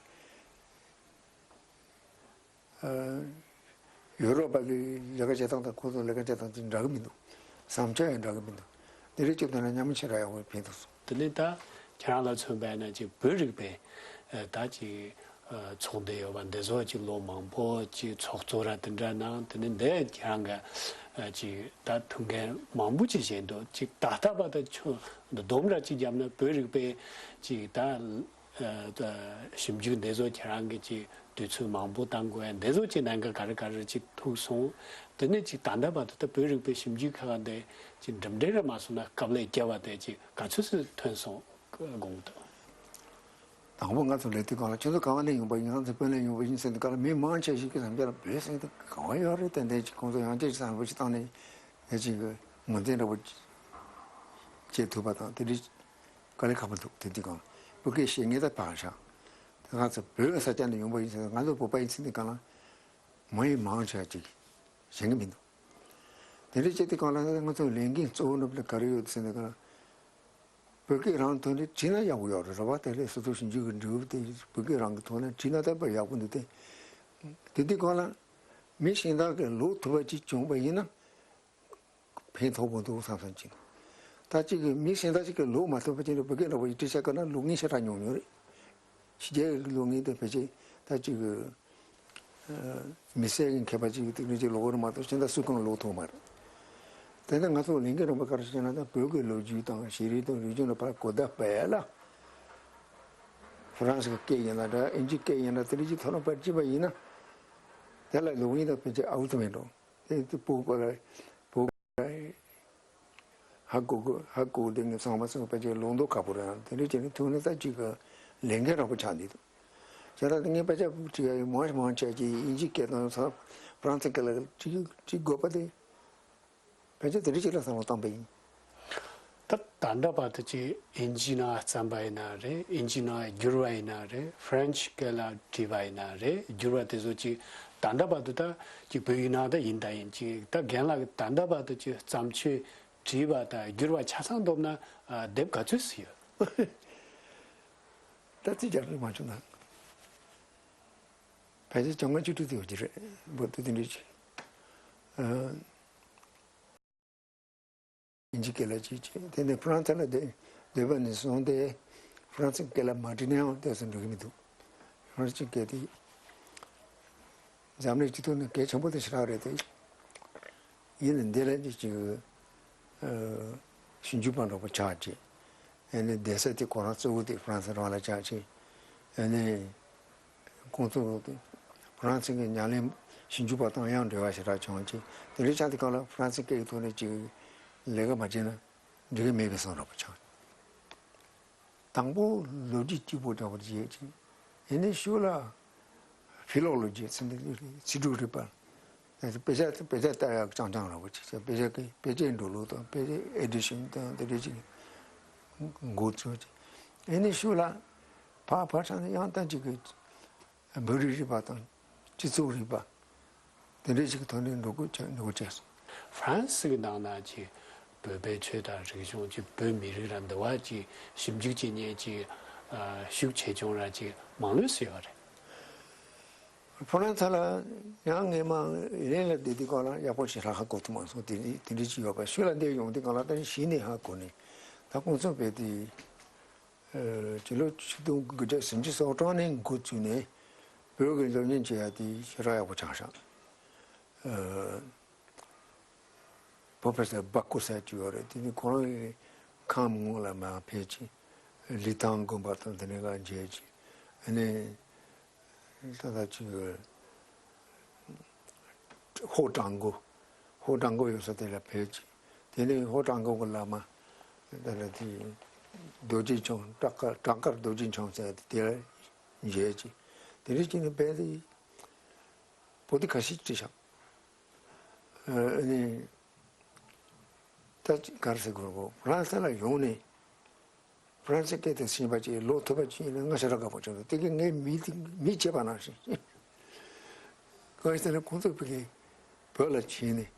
ཡུ་རོབ་པ་གི་ལས་ཀ་བྱེད་སྟངས་དང་ཁོ་ཚོ་ལས་ཀ་བྱེད་སྟངས་དེ་འདྲ་གི་མི་འདུག་བསམ་འཆར་ཡང་འདྲ་གི་མི་འདུག་འདི་རིགས་ཀྱི་དོན་ལ་མཉམ་མི་ཆེ་ར་ཡག་པོ་ཕན་ཐོགས་སོང་། དེ་ནས་ད་ཁྱེད་རང་ལ་མཚོན་པ་ཡིན་ན་ཅིག་བོད་རིག་པའི་ད་ཅིག་ཚོགས་འདུ་ཡོད་པ་འདི་ཚོ་ཅིག་ལོ་མང་པོ་ཅིག་ཚོགས་གཙོ་ར་དེ་འདྲ་གནང་། དེ་ནས་འདི་ཁྱེད་རང་ག་ཅིག་ད་ཐུགས་འགན་མང་པོ་ཅིག་བཞེས་འདུག་ཅིག་ད་ལྟ་བར་དུ་ཁྱོད་འདི་སྡོམ་ར་ཅིག་བརྒྱབ་ན་བོད་རིག་པའི་ཅིག་ད། ཨ་ད་ཞིབ་འཇུག་འདི་ཚོ་ཁྱེད་རང་གིས་ཅིག་དུས་ཚོད་མང་པོ་བཏང་དགོས་ཡ་འདི་ཚོ་ཅིག་གནད་འགག་ག་རེ་ག་རེ་ཅིག་ཐུག་སོང་། དེ་ནས་ཅིག་ད་ལྟ་བར་དུ་ད་བོད་རིག་པའི་ཞིབ་འཇུག་ཁག་འདི་ཅིག་འགྲིམ་འགྲུལ་རེ་མ་སོང་ན་དཀའ་ལས་བརྒྱབ་པ་དེ་ཅིག་ག་ཚོད་ཙམ་ཐོན་སོང་དགོངས་འདུག། དང་པོ་ང་ཚོ་ལས་དུས་སྒང་ལ་ཁྱོད་ཚོ་གང་ནས་ཡོང་པ་ཡིན། ང་ཚོ་བོད་ནས་ཡོང་པ་ཡིན་ཟེར་དུས་སྒང་ལ་མི་མང་ཆེ་ཞིག་གི་བསམ་འཆར་བོད་ཟེར་དུས་གང་བ་ཡོད་རེད། ཏན་ཏན་ཅིག་ཁོང་ཚོ་ཡང་བསྐྱར་ཅིག་བསམ་བློ་ཞིག་བཏང་ནས་ཡ་ཅིག་གི་ངོས་འཛིན་འདྲ་པོ་བྱེད་ཐུབ་པ་དང་དེ་འདྲའི་དཀའ་ལས་ཁག་པོ་འདུག། དེ་དུས་སྒང་ལ་བོད་སྐད་ཤེས་ངེས་ད་བག་ཤ། ང་ཚོ་བོད་ས་ཆ་ནས་ཡོང་པ་ཡིན་ཟེར་ང་ཚོ་བོད་པ་ཡིན་ཟེར་དུས་སྒང་ལ་མི་མང་ཆེ་ཅིག་ཞེན་གི་མི་འདུག། དེ་འདྲ་བྱེད་དུས་སྒང་ལ་ང་ཚོ་ལས་འགན་གཙོ་བོ་འདྲ་པོ་ག་རེ་ཡོད་ཟེར་དུས་སྒང་ལ། བོད་སྐད་རང་ཐོག་ནས་བྲིས་ན་ཡག་པོ་ཡོད་རེད། རེད་བ། དེ་ལས་སོ་སོ་ཞིབ་འཇུག་གི་འབྲས་བུ་དེ་བོད་སྐད་རང་གི་ཐོག་ནས་བྲིས་ན་ད་དཔེ་ཡག་པོ་འདུག་སྟེ། དེ་དུས་སྒང་ལ་མི་གཞན་དག་གིས་ཀློག་ཐུབ་པ་ཅིག་བྱུང་བ་ཡིན་ན་ཕན་ཐོགས་པོ་འདུག་བསམ་བསམ་གྱིན། ད་ཅིག་གིས་མི་གཞན་དག་ཅིག་གིས་ཀློག་མ་ཐུབ་པ་ཅིག་ལ་བོད་སྐད་འདྲ་པོ་ཞིག་བྲིས་བྱས་བཀོད་ན་ཀློག་མཁན་ཞེ་དྲག་ཉུང་ཉུང་རེད། ཕྱི་རྒྱལ་གྱི་ཀློག་མཁན་དེ་ཕལ་ཆེར་ད་ཅིག་གི་མི་སེར་གྱི་མཁས་པ་ཅིག་གིས་དེ་འདྲ་ཅིག་ཀློག་གི་རེད་མ་གཏོགས་གཞན་དག་སུས་ཀྱང་ཀློག་ཐུབ་མ་རེད། དེ་ནས་ང་ཚོ་ལས་འགན་རིམ་པ་ག་རེ་བྱས་ན་ད་བོད་ཀྱི་ལོ་རྒྱུས་དང་ཤེས་རིག་དང་རིག་གཞུང་ལ་ཕར་གོ་བརྡ་སྤེལ་ཡ་ལ། ཧྥ་རན་སི་གི་སྐད་ཡིན་ན་འདྲ། ཨིན་ཇིའི་སྐད་ཡིན་ན་དེ་འདྲ་ཅིག་ཐོག་ནས་ཕར་བྲིས་པ་ཡིན་ན། དེ་ལ་ལོག་ཡིན་ན་ཕལ་ཆེར་ཨའུ་ཚོ་མེད་འགྲོ། དེ་དེ་བོད་པ་ལ་བོད་པ་ཧ་གོ་གི་ཧ་གོ་དེ་ངས་ཚང་མ་ཚང་ཕལ་ཆེར་ལོག་མདོག་ཁ་པོ་རེད། དེ་འདྲ་བྱས་ནས་ཐུག་ནས་ད་ཅིག་གི་ལས་འགན་རིམ་པ་ཆགས་འདུག། བྱས་ཙང་ངས་ཕལ་ཆེར་བོད་ཅིག་ཡ་མང་མང་ཆེ་ཅིག་ཨིན་ཇིའི་སྐད་དང་ཧྥ་རན་སི་སྐད་ལ་ཅིག་ཅིག་དགོས་པ་དེ། ཕལ་ཆེར་དེ་འདྲ་ཅིག་ལ་བསམ་བློ་བཏང་པ་ཡིན། ད་ད་ལྟ་བར་དུ་ཅིག་ཨིན་ཇི་ནང་བརྩམས་པ་ཡིན་ན་རེད། ཨིན་ཇི་ནང་བསྒྱུར་བ་ཡིན་ན་རེད། ཧྥ་རན་སི་སྐད་ལ་བྲིས་པ་ཡིན་ན་རེད། བསྒྱུར་བ་དེ་ཚོ་ཅིག་ད་ལྟ་བར་དུ་ད་ཅིག་བོད་ཡིག་ནང་ད་ཡིན་ད་ཡིན། ཅིག་ད་རྒན་ལགས་ད་ལྟ་བར་དུ་ཅིག་བརྩམས་ཆོས་བྲིས་པ་དང་བསྒྱུར་བ་ཆ་ཚང་བསྡོམས་ན་ཨ་དེབ་ག་ཚོད་ཙམ་ཡོད། ད་ཚིག་རྒྱག་རེ་མ་བྱུང་ན། ཕལ་ཆེར་བཅོ་ལྔ་བཅུ་དྲུག་ཙམ་ཡོད་ཀྱི་རེད། བོད་དུ་དེ་འདྲ་ཅིག་ཨ། ཨིན་ཇི་སྐད་ལ་ཅིག་བྱས། དེ་ནས་ཧྥ་རན་སི་ལ་བསྡད་བསྡད་པ་ནས་བཟུང་སྟེ་ཧྥ་རན་སི་སྐད་ལ་མ་བྲིས་ན་ཡང་དེ་ཚོ་འགྲོ་གི་མི་འདུག། ཧྥ་རན་སི་སྐད་དེ་འཛམ་གླིང་སྤྱི་ཚོགས་ནང་གལ་ཆེན་པོ་དེ་ཞེ་དྲག་རེད་དེ། ཡིན་ནའི་འདི་ལ་ཅིག་ཅིག་ཨ་ཞིབ་འཇུག་པ་འདྲ་པོ་ཆགས་བྱས། ཨ་ནི་བསྡད་ས་དེ་ཁོ་རང་གཙོ་བོ་དེ་ཧྥ་རན་སི་རང་ལ་ཆགས་བྱས། ཨ་ནི། ཁོང་ཚོ་ཧྥ་རན་སི་གི་ཉམས་ལེན་ཞིབ་འཇུག་པ་དང་ཡང་འབྲེལ་བ་ཞེ་དྲག་བྱུང་བྱས། དེ་འདྲའི་ཆ་དེ་གང་ལ་ཧྥ་རན་སི་སྐད་ཀྱི་ཐོག་ནས་ཅིག་ལས་ཀ་མ་བྱས་ན་འགྲིག་གི་མེད་པའི་བཟོ་འདྲ་པོ་ཆགས། དང་པོ་ལོ་རྒྱུས་གཅིག་པོ་འདྲ་པོ་བྱས་ཅིག། ཡིན་ནའི་ཤུགས་ལ་ཕི་ལོ་ལོ་ཇི་ཟེར་ནས་ཚིག་གྲོགས་རིག་པ། དཔེ་ཆ་དཔེ་ཆ་ལྟ་ཡག་རྐྱང་རྐྱང་ར་བ་ཅིག་བྱས། དཔེ་ཆ་གི་དཔེ་ཆའི་འགྲོ་ལུགས་དང་དཔེ་ཆའི་ཨེ་ཌི་ཤན་དང་དེ་འདྲ་ཅིག་འགོ་བཙུགས་ཅིག། ཨེ་ནི་ཤུགས་ལ་ཕར་ཕར་ཕྱིན་ནས་ཡང་ད་ཅིག་གི་བོད་རིགས་རིག་པ་དང་སྤྱི་ཚོགས་རིག་པ་དེ་འདྲ་ཅིག་གི་ཐོག་ནས་འགྲོ་དགོས་བྱས་འགྲོ་དགོས་བྱས་སོང་། ཧྥ་རན་སི་གི་ནང་ན་ཅིག་བོད་པའི་ཆོས་དང་རིག་གཞུང་ཅིག་བོད་མི་རིགས་ར་འདི་བ་ཅིག་ཞིབ་འཇུག་བྱེད་མཁན་ཅིག་ཨ་ཤུགས་ཆེ་ཆུང་ར་ཅིག་མང་ལོས་སུ་ཡོད་རེད། ཧྥ་རན་སི་ལ་ཡང་སྔས་མ་ཨི་རན་ལ་བསྡད་དུས་སྒང་ལ་ཡག་པོ་ཞེ་དྲག་ཧ་གོ་ཐུབ་མ་སོང་། དེ་འདྲ་དེ་འདྲ་ཅིག་ཡོད་པ། ཤུལ་ལ་འདིར་ཡོང་དུས་སྒང་ལ་ད་གཞི་ནས་ཧ་གོ་ནས། ད་ཁོང་ཚོ་བས་དེ་ཨ་སྤྱི་ལོ་ཆིག་སྟོང་དགུ་བརྒྱ་སུམ་ཅུ་སོ་གྲངས་ནས་འགོ་བཙུགས་ནས་བོད་ཀྱི་སློབ་གཉེར་བྱེད་ཡ་དེ་ཞེ་དྲག་ཡག་པོ་ཆགས་ཤག། ཨ་པོ་རོ་ཕེ་སར་སྦག་ཀོ་ཟེར་ཅིག་ཡོད་རེད། དེ་ནི་ཁོ་རང་གི་ཁམས་ངོས་ལ་མར་ཕེབས་ཅིག། ལི་ཐང་དགོན་པ་དང་དེ་ནས་ག་མཇལ་ཅིག། ཨ་ནི། ད་ལྟ་ཅིག་ཧོ་ཀྲང་གོ། ཧོ་ཀྲང་གོ་ཡོད་ས་དེ་ལ་ཕེབས་ཅིག། དེ་ནས་ཧོ་ཀྲང་གོ་གི་བླ་མ་ད་ལྟ་དེ་རྡོ་རྗེ་འཆང་། བྲག་དཀར་བྲག་དཀར་རྡོ་རྗེ་འཆང་ཟེར་དེ་དེ་ལ་མཇལ་ཅིག། དེ་འདྲ་ཅིག་ནས་བས་ཏེ་པོ་ཏི་ཁ་ཤས་བྲིས་ཤག། ཨ་ནི། ད་ག་རེ་ཟེར་དགོས་རེད་གོ། ཧྥ་རན་སི་ལ་ཡོང་ནས་ཧྥ་རན་སི་སྐད་དེ་ཤེས་པ་ཅིག་ཀློག་ཐུབ་པ་ཅིག་ཡིན་ན་ང་ཞེ་དྲག་དགའ་པོ་བྱུང་སོང་། དེ་གི་ངའི་མི་དེ་མི་བྱས་པ་ནང་བཞིན། གང་ཡིན་ཟེར་ན་ཁོང་ཚོ་ཕ་གི་བོད་ལ་ཕྱིན་ནས་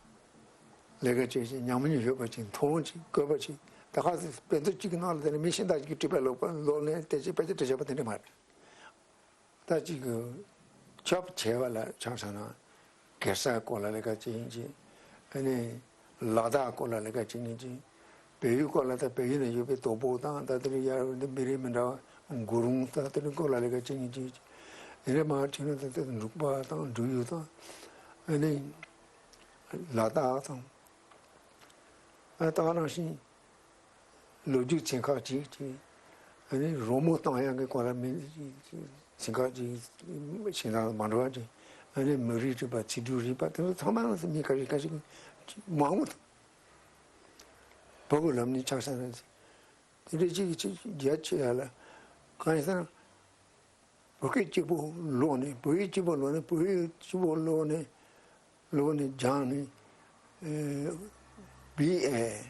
ལས་ཀ་བྱས་ཤིང་ཉམས་མྱོང་ཡོད་པ་ཅིག། མཐོང་ཅིག་བཀོད་པ་ཅིག། ད་ག་ཚོད་དཔེ་མཛོད་གཅིག་གི་ནང་ལ་དེ་ནས་མི་གཞན་དག་ཅིག་གིས་བྲིས་པ་ཀློག་པ་ཀློག་ནས་དེ་ཅིག་དཔེ་ཆ་བྲིས་བྱས་པ་དེ་འདྲ་མ་རེད། ད་ཅིག་གི་ཆོབ་བྱས་པ་ལ་ཆ་བཞག་ན་གེ་སར་སྐོར་ལ་ལས་ཀ་བྱེད་མཁན་ཅིག། ཨ་ནི་ལ་དྭགས་སྐོར་ལ་ལས་ཀ་བྱེད་མཁན་ཅིག། བལ་ཡུལ་སྐོར་ལ་ད་བལ་ཡུལ་ནང་ཡོད་པའི་དོ་པོ་དང་ད་དེ་ནས་ཡར་འདི་མི་རིགས་མི་འདྲ་བ་གུ་རུང་དང་དེ་ནས་སྐོར་ལ་ལས་ཀ་བྱེད་མཁན་ཅིག། དེ་ནས་མར་ཕྱིན་ན་ད་ལྟ་འབྲུག་པ་དང་འབྲུག་ཡུལ་དང་ཨ་ནི་ལ་དྭགས་དང་། ཨ་ད་ག་ནང་བཞིན། ལོ་རྒྱུས་ཚན་ཁག་ཅིག་ཅིག། ཨ་ནི་རོལ་མོ་གཏོང་ཡག་གི་སྐོར་ལ་མི་ཚན་ཁག་ཅིག་ཞིང་ཁ་མ་འགྲོ་བ་ཅིག་ཨ་ནི་མི་རིགས་རིག་པ་ཚིག་འབྲུ་རིག་པ་དེ་ཚོ་ཚང་མ་ལ་མི་ཁ་ཤས་ཁ་ཤས་མང་བོ་དང་། བོད་ཀྱི་ལམ་ནས་ཆགས་ས་རེད། དེ་འདྲ་ཅིག་ཅིག་རྒྱ་ཆེ་ཡ་ལ་གང་ཡིན་ཟེར་ན། བོད་སྐད་གཅིག་པུ་ལོག་ནས་བོད་ཡིག་གཅིག་པུ་ལོག་ནས་བོད་ཡིག་གཅིག་པུ་ལོག་ནས་ལོག་ནས་སྦྱངས་ནས་ཨེ་བི་ཨེ་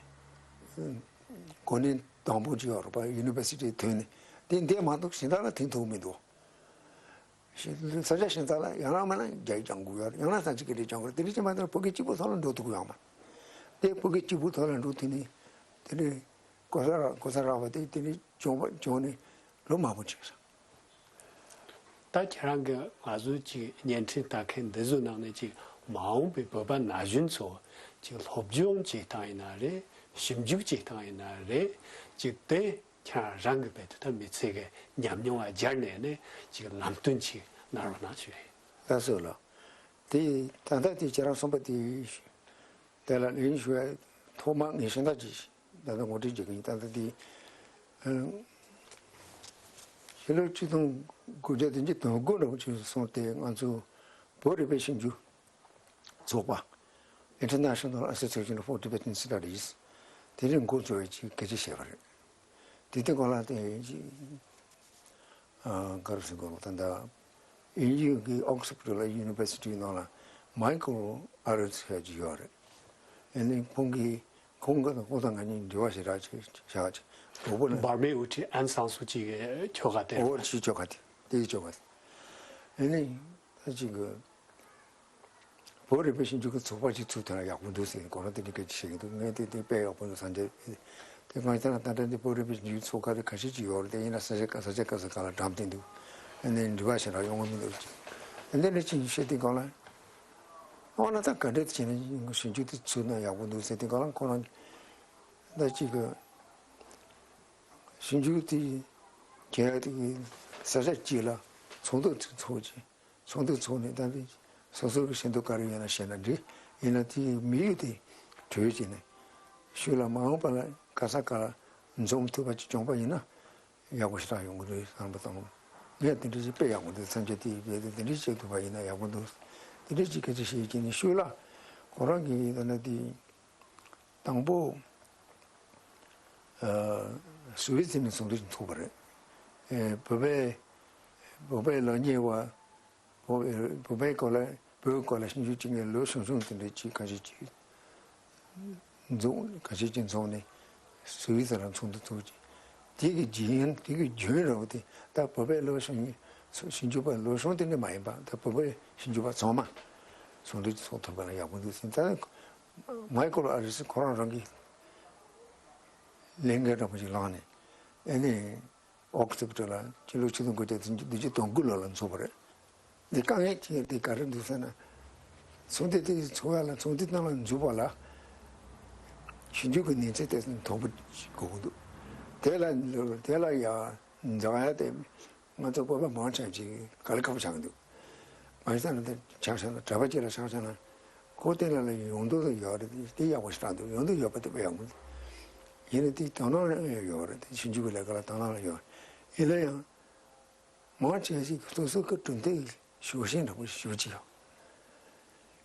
གོ་གནས་དང་པོ་ཅིག་ཡོད་རེད་པ། ཡུ་ནི་བར་སི་ཊི་ཐོན་ནས་དེ་འདས་མ་གཏོགས་གཞན་དག་ལ་ཐོན་ཐུབ་མི་འདུག་ས་ཆ་གཞན་དག་ལ་ཡང་ན་མིན་ན་རྒྱ་ཡིག་སྦྱང་དགོས་ཡོད་རེད། ཡང་ན་ས་ཆ་སྐད་རིགས་སྦྱང་དགོས་རེད། དེ་འདྲ་བྱས་མ་ཐག་བོད་སྐད་གཅིག་པུ་ཐོག་ལ་འགྲོ་ཐུབ་ཀྱི་ཡོད་མ་རེད། དེ་བོད་སྐད་གཅིག་པུ་ཐོག་ལ་འགྲོ་ཐུབ་ནས་དེ་འདྲ་གོ་ས་རག་གོ་ས་རག་པ་དེ་དེ་འདྲ་བྱུང་བ་བྱུང་ནས་ལོ་མང་པོ་ཕྱིན་སོང་། ད་ཁྱེད་རང་གིས་ང་ཚོའི་ཅིག་བརྙན་འཕྲིན་ལྟ་མཁན་འདི་ཚོའི་ནང་ནས་ཅིག་མ་འོངས་པའི་བོད་པ་ན་གཞོན་ཚོ་ཅིག་སློབ་སྦྱོང་བྱེད་སྟངས་ཡིན་ན་རེད། ཞིབ་འཇུག་བྱེད་སྟངས་ཡིན་ན་རེད། ཅིག་དེ་ཁྱེད་རང་གི་བེད་དུ་ད་མི་ཚེ་གི་ཉམས་མྱོང་ལ་སྦྱར་ནས་ནས་ཅིག་ལམ་སྟོན་ཅིག་གནང་རོགས་གནང་ཞུ་ཡ་ཡིན། ལགས་སོ་ལགས། དེ་ད་ལྟ་དེ་ཁྱེད་རང་གསུངས་པ་དེ་དེ་ལ་ལན་ཞུ་ཡ་ཐོག་མ་ངས་ཤིང་རྟ་ཅིག་ད་ལྟ་ངོ་སྤྲོད་བྱེད་ཀྱི་ཡིན། ད་ལྟ་འདི་ཕྱི་ལོ་ཆིག་སྟོང་དགུ་བརྒྱ་བདུན་ཅུ་དོན་དགུ་འདྲ་པོ་ཅིག་སོང་སྟེ་ང་ཚོ་བོད་རིག་པའི་ཞིབ་འཇུག་ཚོགས་པ། International Association for Tibetan Studies། དེ་རིང་འགོ་བཙུགས་པའི་ཅིག་སྐད་ཆ་བཤད་པ་རེད། དེ་དེ་གོང་ལ་དེ་ཅིག་ཨ་ག་རེ་ཟེར་དགོས་རེད། ད་ལྟ་དབྱིན་ཡུལ་གྱི་ཨོག་སི་ཕོར་ཌི་ལ་ཡུ་ནི་བར་སི་ཊི་ནང་ལ་མའི་ཀལ་ཨ་རི་ཟེར་གྱི་ཡོད་རེད། ཨ་ནི་ཁོང་གིས་ཁོང་གིས་ཁོང་དང་ང་གཉིས་འབྲེལ་བ་ཞེ་དྲག་ཅིག་བྱ་བ་ཅིག་གྲོགས་པོ་ནི། འབར་མའི་དབུ་ཁྲིད་ཨན་སང་སུ་ཅི་གི་ཁྱོ་ག་དེ། འོ་ཅི་ཁྱོ་ག་དེ་དེ་གི་ཁྱོ་ག་དེ། ཨ་ནི་ད་ཅིག་གི་བོད་རིག་པའི་ཞིབ་འཇུག་གི་ཚོགས་པ་ཅིག་ཚུགས་ཐུབ་ན་ཡག་པོ་འདུག་ཟེར་ཁོ་རང་དེ་འདྲའི་སྐད་ཆ་བཤད་ཀྱི་འདུག་ངས་དེ་དེ་དཔེ་ཡག་པོ་འདུག་བསམ་གྱི། དེ་གང་ལྟར་ད་ལྟ་འདི་བོད་རིག་པའི་ཞིབ་འཇུག་ཚོགས་ཁག་དེ་ཁ་ཤས་ཅིག་ཡོད་རེད། དེ་ཡིན་ན་ས་ཆ་ས་ཆ་སྐབས་སུ་ག་ལ་འགྲམ་དེ་འདུག་ཨ་ནི་འབྲེལ་བ་ཞེ་དྲག་ཡོང་གི་མི་འདུག་ཅིག་ཨ་འདི་འདྲ་ཅིག་བཤད་དུས་སྒང་ལ། ཨོ་ན་ད་ག་འདྲས་བྱས་ན་ཞིབ་འཇུག་དེ་ཚུགས་ན་ཡག་པོ་འདུག་ཟེར་དུས་སྒང་ལ་ཁོ་རང་ད་ཅིག་གི་ཞིབ་འཇུག་དེ་བྱས་ཏེ་ས་ཆ་གཅིག་ལ་ཚོགས་འདུ་ཚོགས་ཅིག་ཚོགས་འདུ་ཚོགས་ནས་ད་ནི་སོ་སོ་གི་ཤེས་འདོད་ག་རེ་ཡོད་ན་བཤད་ན་འགྲིག་ཡིན་ན་དེའི་དམིགས་ཡུལ་དེ་གྲོས་བྱས་ནས་ཤུལ་ལ་མ་འོངས་པ་ལ་ག་ས་ག་ལ་འཛོམས་ཐུབ་པ་ཅིག་བྱུང་པ་ཡིན་ན་ཡག་པོ་ཞེ་དྲག་ཡོང་གི་རེད་བསམ་པ་དང་། ངས་དེ་འདྲ་ཞིག་དཔེ་ཡག་པོ་འདུག་བསམ་གྱི་དེ་བས་དེ་འདྲ་བྱེད་ཐུབ་པ་ཡིན་ན་ཡག་པོ་འདུག་དེ་འདྲ་ཞིག་སྐད་ཆ་བཤད་ཀྱིན་ནས་ཤུལ་ལ་ཁོ་རང་གིས་ད་ནི་དེ་དང་པོ་སུད་སི་ནས་ཚོགས་འདུ་ཞིག་ཚོགས་པ་རེད། ཨེ་བོད་པའི་བོད་པའི་ལག་གཉེར་བ། བོད་པའི་བོད་པའི་སྐོར་ལ་བོད་སྐོར་ལ་ཞིབ་འཇུག་བྱེད་མཁན་ལོ་ཆུང་ཆུང་དེ་འདྲ་ཅིག་ཁ་ཤས་ཅིག་འཛོམས་ཁ་ཤས་ཅིག་འཛོམས་ནས་སུད་སི་རང་ཚོགས་འདུ་ཚོགས་ཅིག་དེ་གི་རྒྱུན་དེ་གི་རྒྱུན་རེད་པ། དེ་ད་བོད་པའི་ལོ་ཆུང་ཞིབ་འཇུག་པ་ལོ་ཆུང་དེ་འདྲ་མ་ཡིན་པ་ད་བོད་པའི་ཞིབ་འཇུག་པ་ཚང་མ་ཚོགས་འདུ་ཚོགས་ཐུབ་པ་ལ་ཡག་པོ་འདུག་ཟེར། ད་མའི་ཀལ་ཨ་རི་སི་ཁོ་རང་རང་གི་ལས་འགན་འདྲ་པོ་ཞིག་བླངས་ནས་ཨ་ནི། ཨོག་སི་ཕོར་ཌི་ལ་ཕྱི་ལོ་ཆིག་སྟོང་དགུ་བརྒྱ་བདུན་ཅུ་དོན་དགུ་ལོ་ལ་འཚོགས་པ་རེད། འདི་དཀའ་ངལ་ཅན་འདི་ག་རེ་འདུག་ཟེར་ན། ཚོགས་འདུ་དེ་ཚོགས་ཡ་ལ་ཚོགས་འདུ་ནང་ལ་འཛུལ་བ་ལ་ཞིབ་འཇུག་གི་གནས་ཚད་དེ་དོག་པོ་དགོས་ཀྱི་འདུག་དེ་ལ་དེ་ལ་ཡ་འཛེག་ཡ་དེ་ང་ཚོ་བོད་པ་མང་ཆེ་ཅིག་དཀའ་ལས་ཁག་པོ་ཆགས་ཀྱི་འདུག་མ་གཞི་ས་ནས་དེ་ཆགས་བཞག་ན་གྲྭ་པ་ཅིག་ལ་ཆགས་བཞག་ན་ཁོ་དེ་ལ་ལ་ཡོང་འདོད་ཡོད་རེད། དེ་ཡག་པོ་ཞིག་རག་འདུག་ཡོང་འདོད་ཡོད་པ་དེ་དཔེ་ཡག་པོ་འདུག་ཡིན་ན་དེ་དོ་སྣང་ཡང་ཡོད་རེད། དེ་ཞིབ་འཇུག་གི་ལས་ཀ་ལ་དོ་སྣང་ཡང་ཡོད་རེད། ཡིན་ན་ཡང་མང་ཆེ་ཞིག་སོ་སོ་གི་གྲུབ་མཐའི་ཕྱོགས་ཞེན་འདྲ་པོ་ཞིག་ཅིག་ཡོད།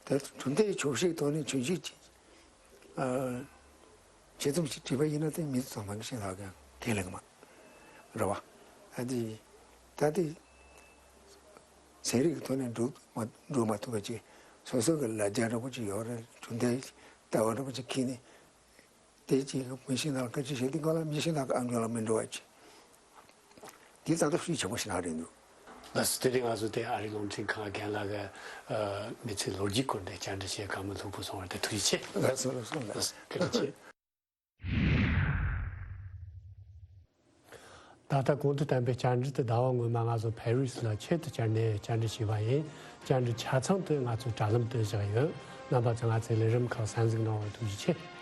དེ་གྲུབ་མཐའི་ཕྱོགས་ཞེན་ཐོག་ནས་ཆོས་བརྒྱུད་ཀྱི་ཨ་ཆེད་རྩོམ་ཞིག་བྲིས་པ་ཡིན་ན་དེ་མི་ཚང་མ་གི་ཤེས་ལྷག་གི་ཁས་ལེན་གི་མ་རེད་བ། ཨ་དེ་ད་དེ་ཚན་རིག་གི་ཐོག་ནས་འགྲོ་མ་འགྲོ་མ་ཐུབ་པ་ཅིག་སོ་སོ་གི་ལ་རྒྱ་འདྲ་པོ་ཅིག་ཡོད་རེད། གྲུབ་མཐའི་ལྟ་བ་འདྲ་པོ་ཅིག་འཁྱེར་ནས། དེ་གཅིག་གི་མི་ཤེས་ན་སྐད་ཆ་བཤད་དུས་སྒང་ལ་མི་ཤེས་ན་ཨ་མྱོང་ལ་མི་འགྲོ་བ་ཅིག་དེ་ཙམ་དུ་ཤུགས་ཆེན་པོ་ཞིག་རང་རེད་འདུག་ལགས་སོ། དེ་རིང་ང་ཚོ་དེ་ཨ་རིའི་རླུང་འཕྲིན་ཁང་རྒན་ལགས་ཀྱི་མི་ཚེའི་ལོ་རྒྱུས་སྐོར་ནས་བཅར་འདྲི་བྱས་བཀའ་མོལ་ལྷུག་པོ་གསུངས་པར་དེ་ཐུགས་རྗེ་ཆེ། ལགས་སོ་ལགས་སོ་ལགས། ལགས་སོ། བཀའ་དྲིན་ཆེ། ད་ལྟ་གོང་དུ་བསྟན་པའི་བཅར་འདྲི་དེ་ཟླ་བ་སྔོན་མ་ང་ཚོ་ཕ་རི་སི་ལ་ཆེད་དུ་བཅར་ནས་བཅར་འདྲི་བྱས་པ་ཡིན། བཅར་འདྲི་ཆ་ཚང་དེ་ང་ཚོའི་དྲ་ལམ་དུ་བཞག་ཡོད། རྣམ་པ་ཚོས་ང་ཚོའི་ལས་རིམ་ཁག་གསན་གཟིགས་གནང་བར་ཐུགས་རྗེ་ཆེ།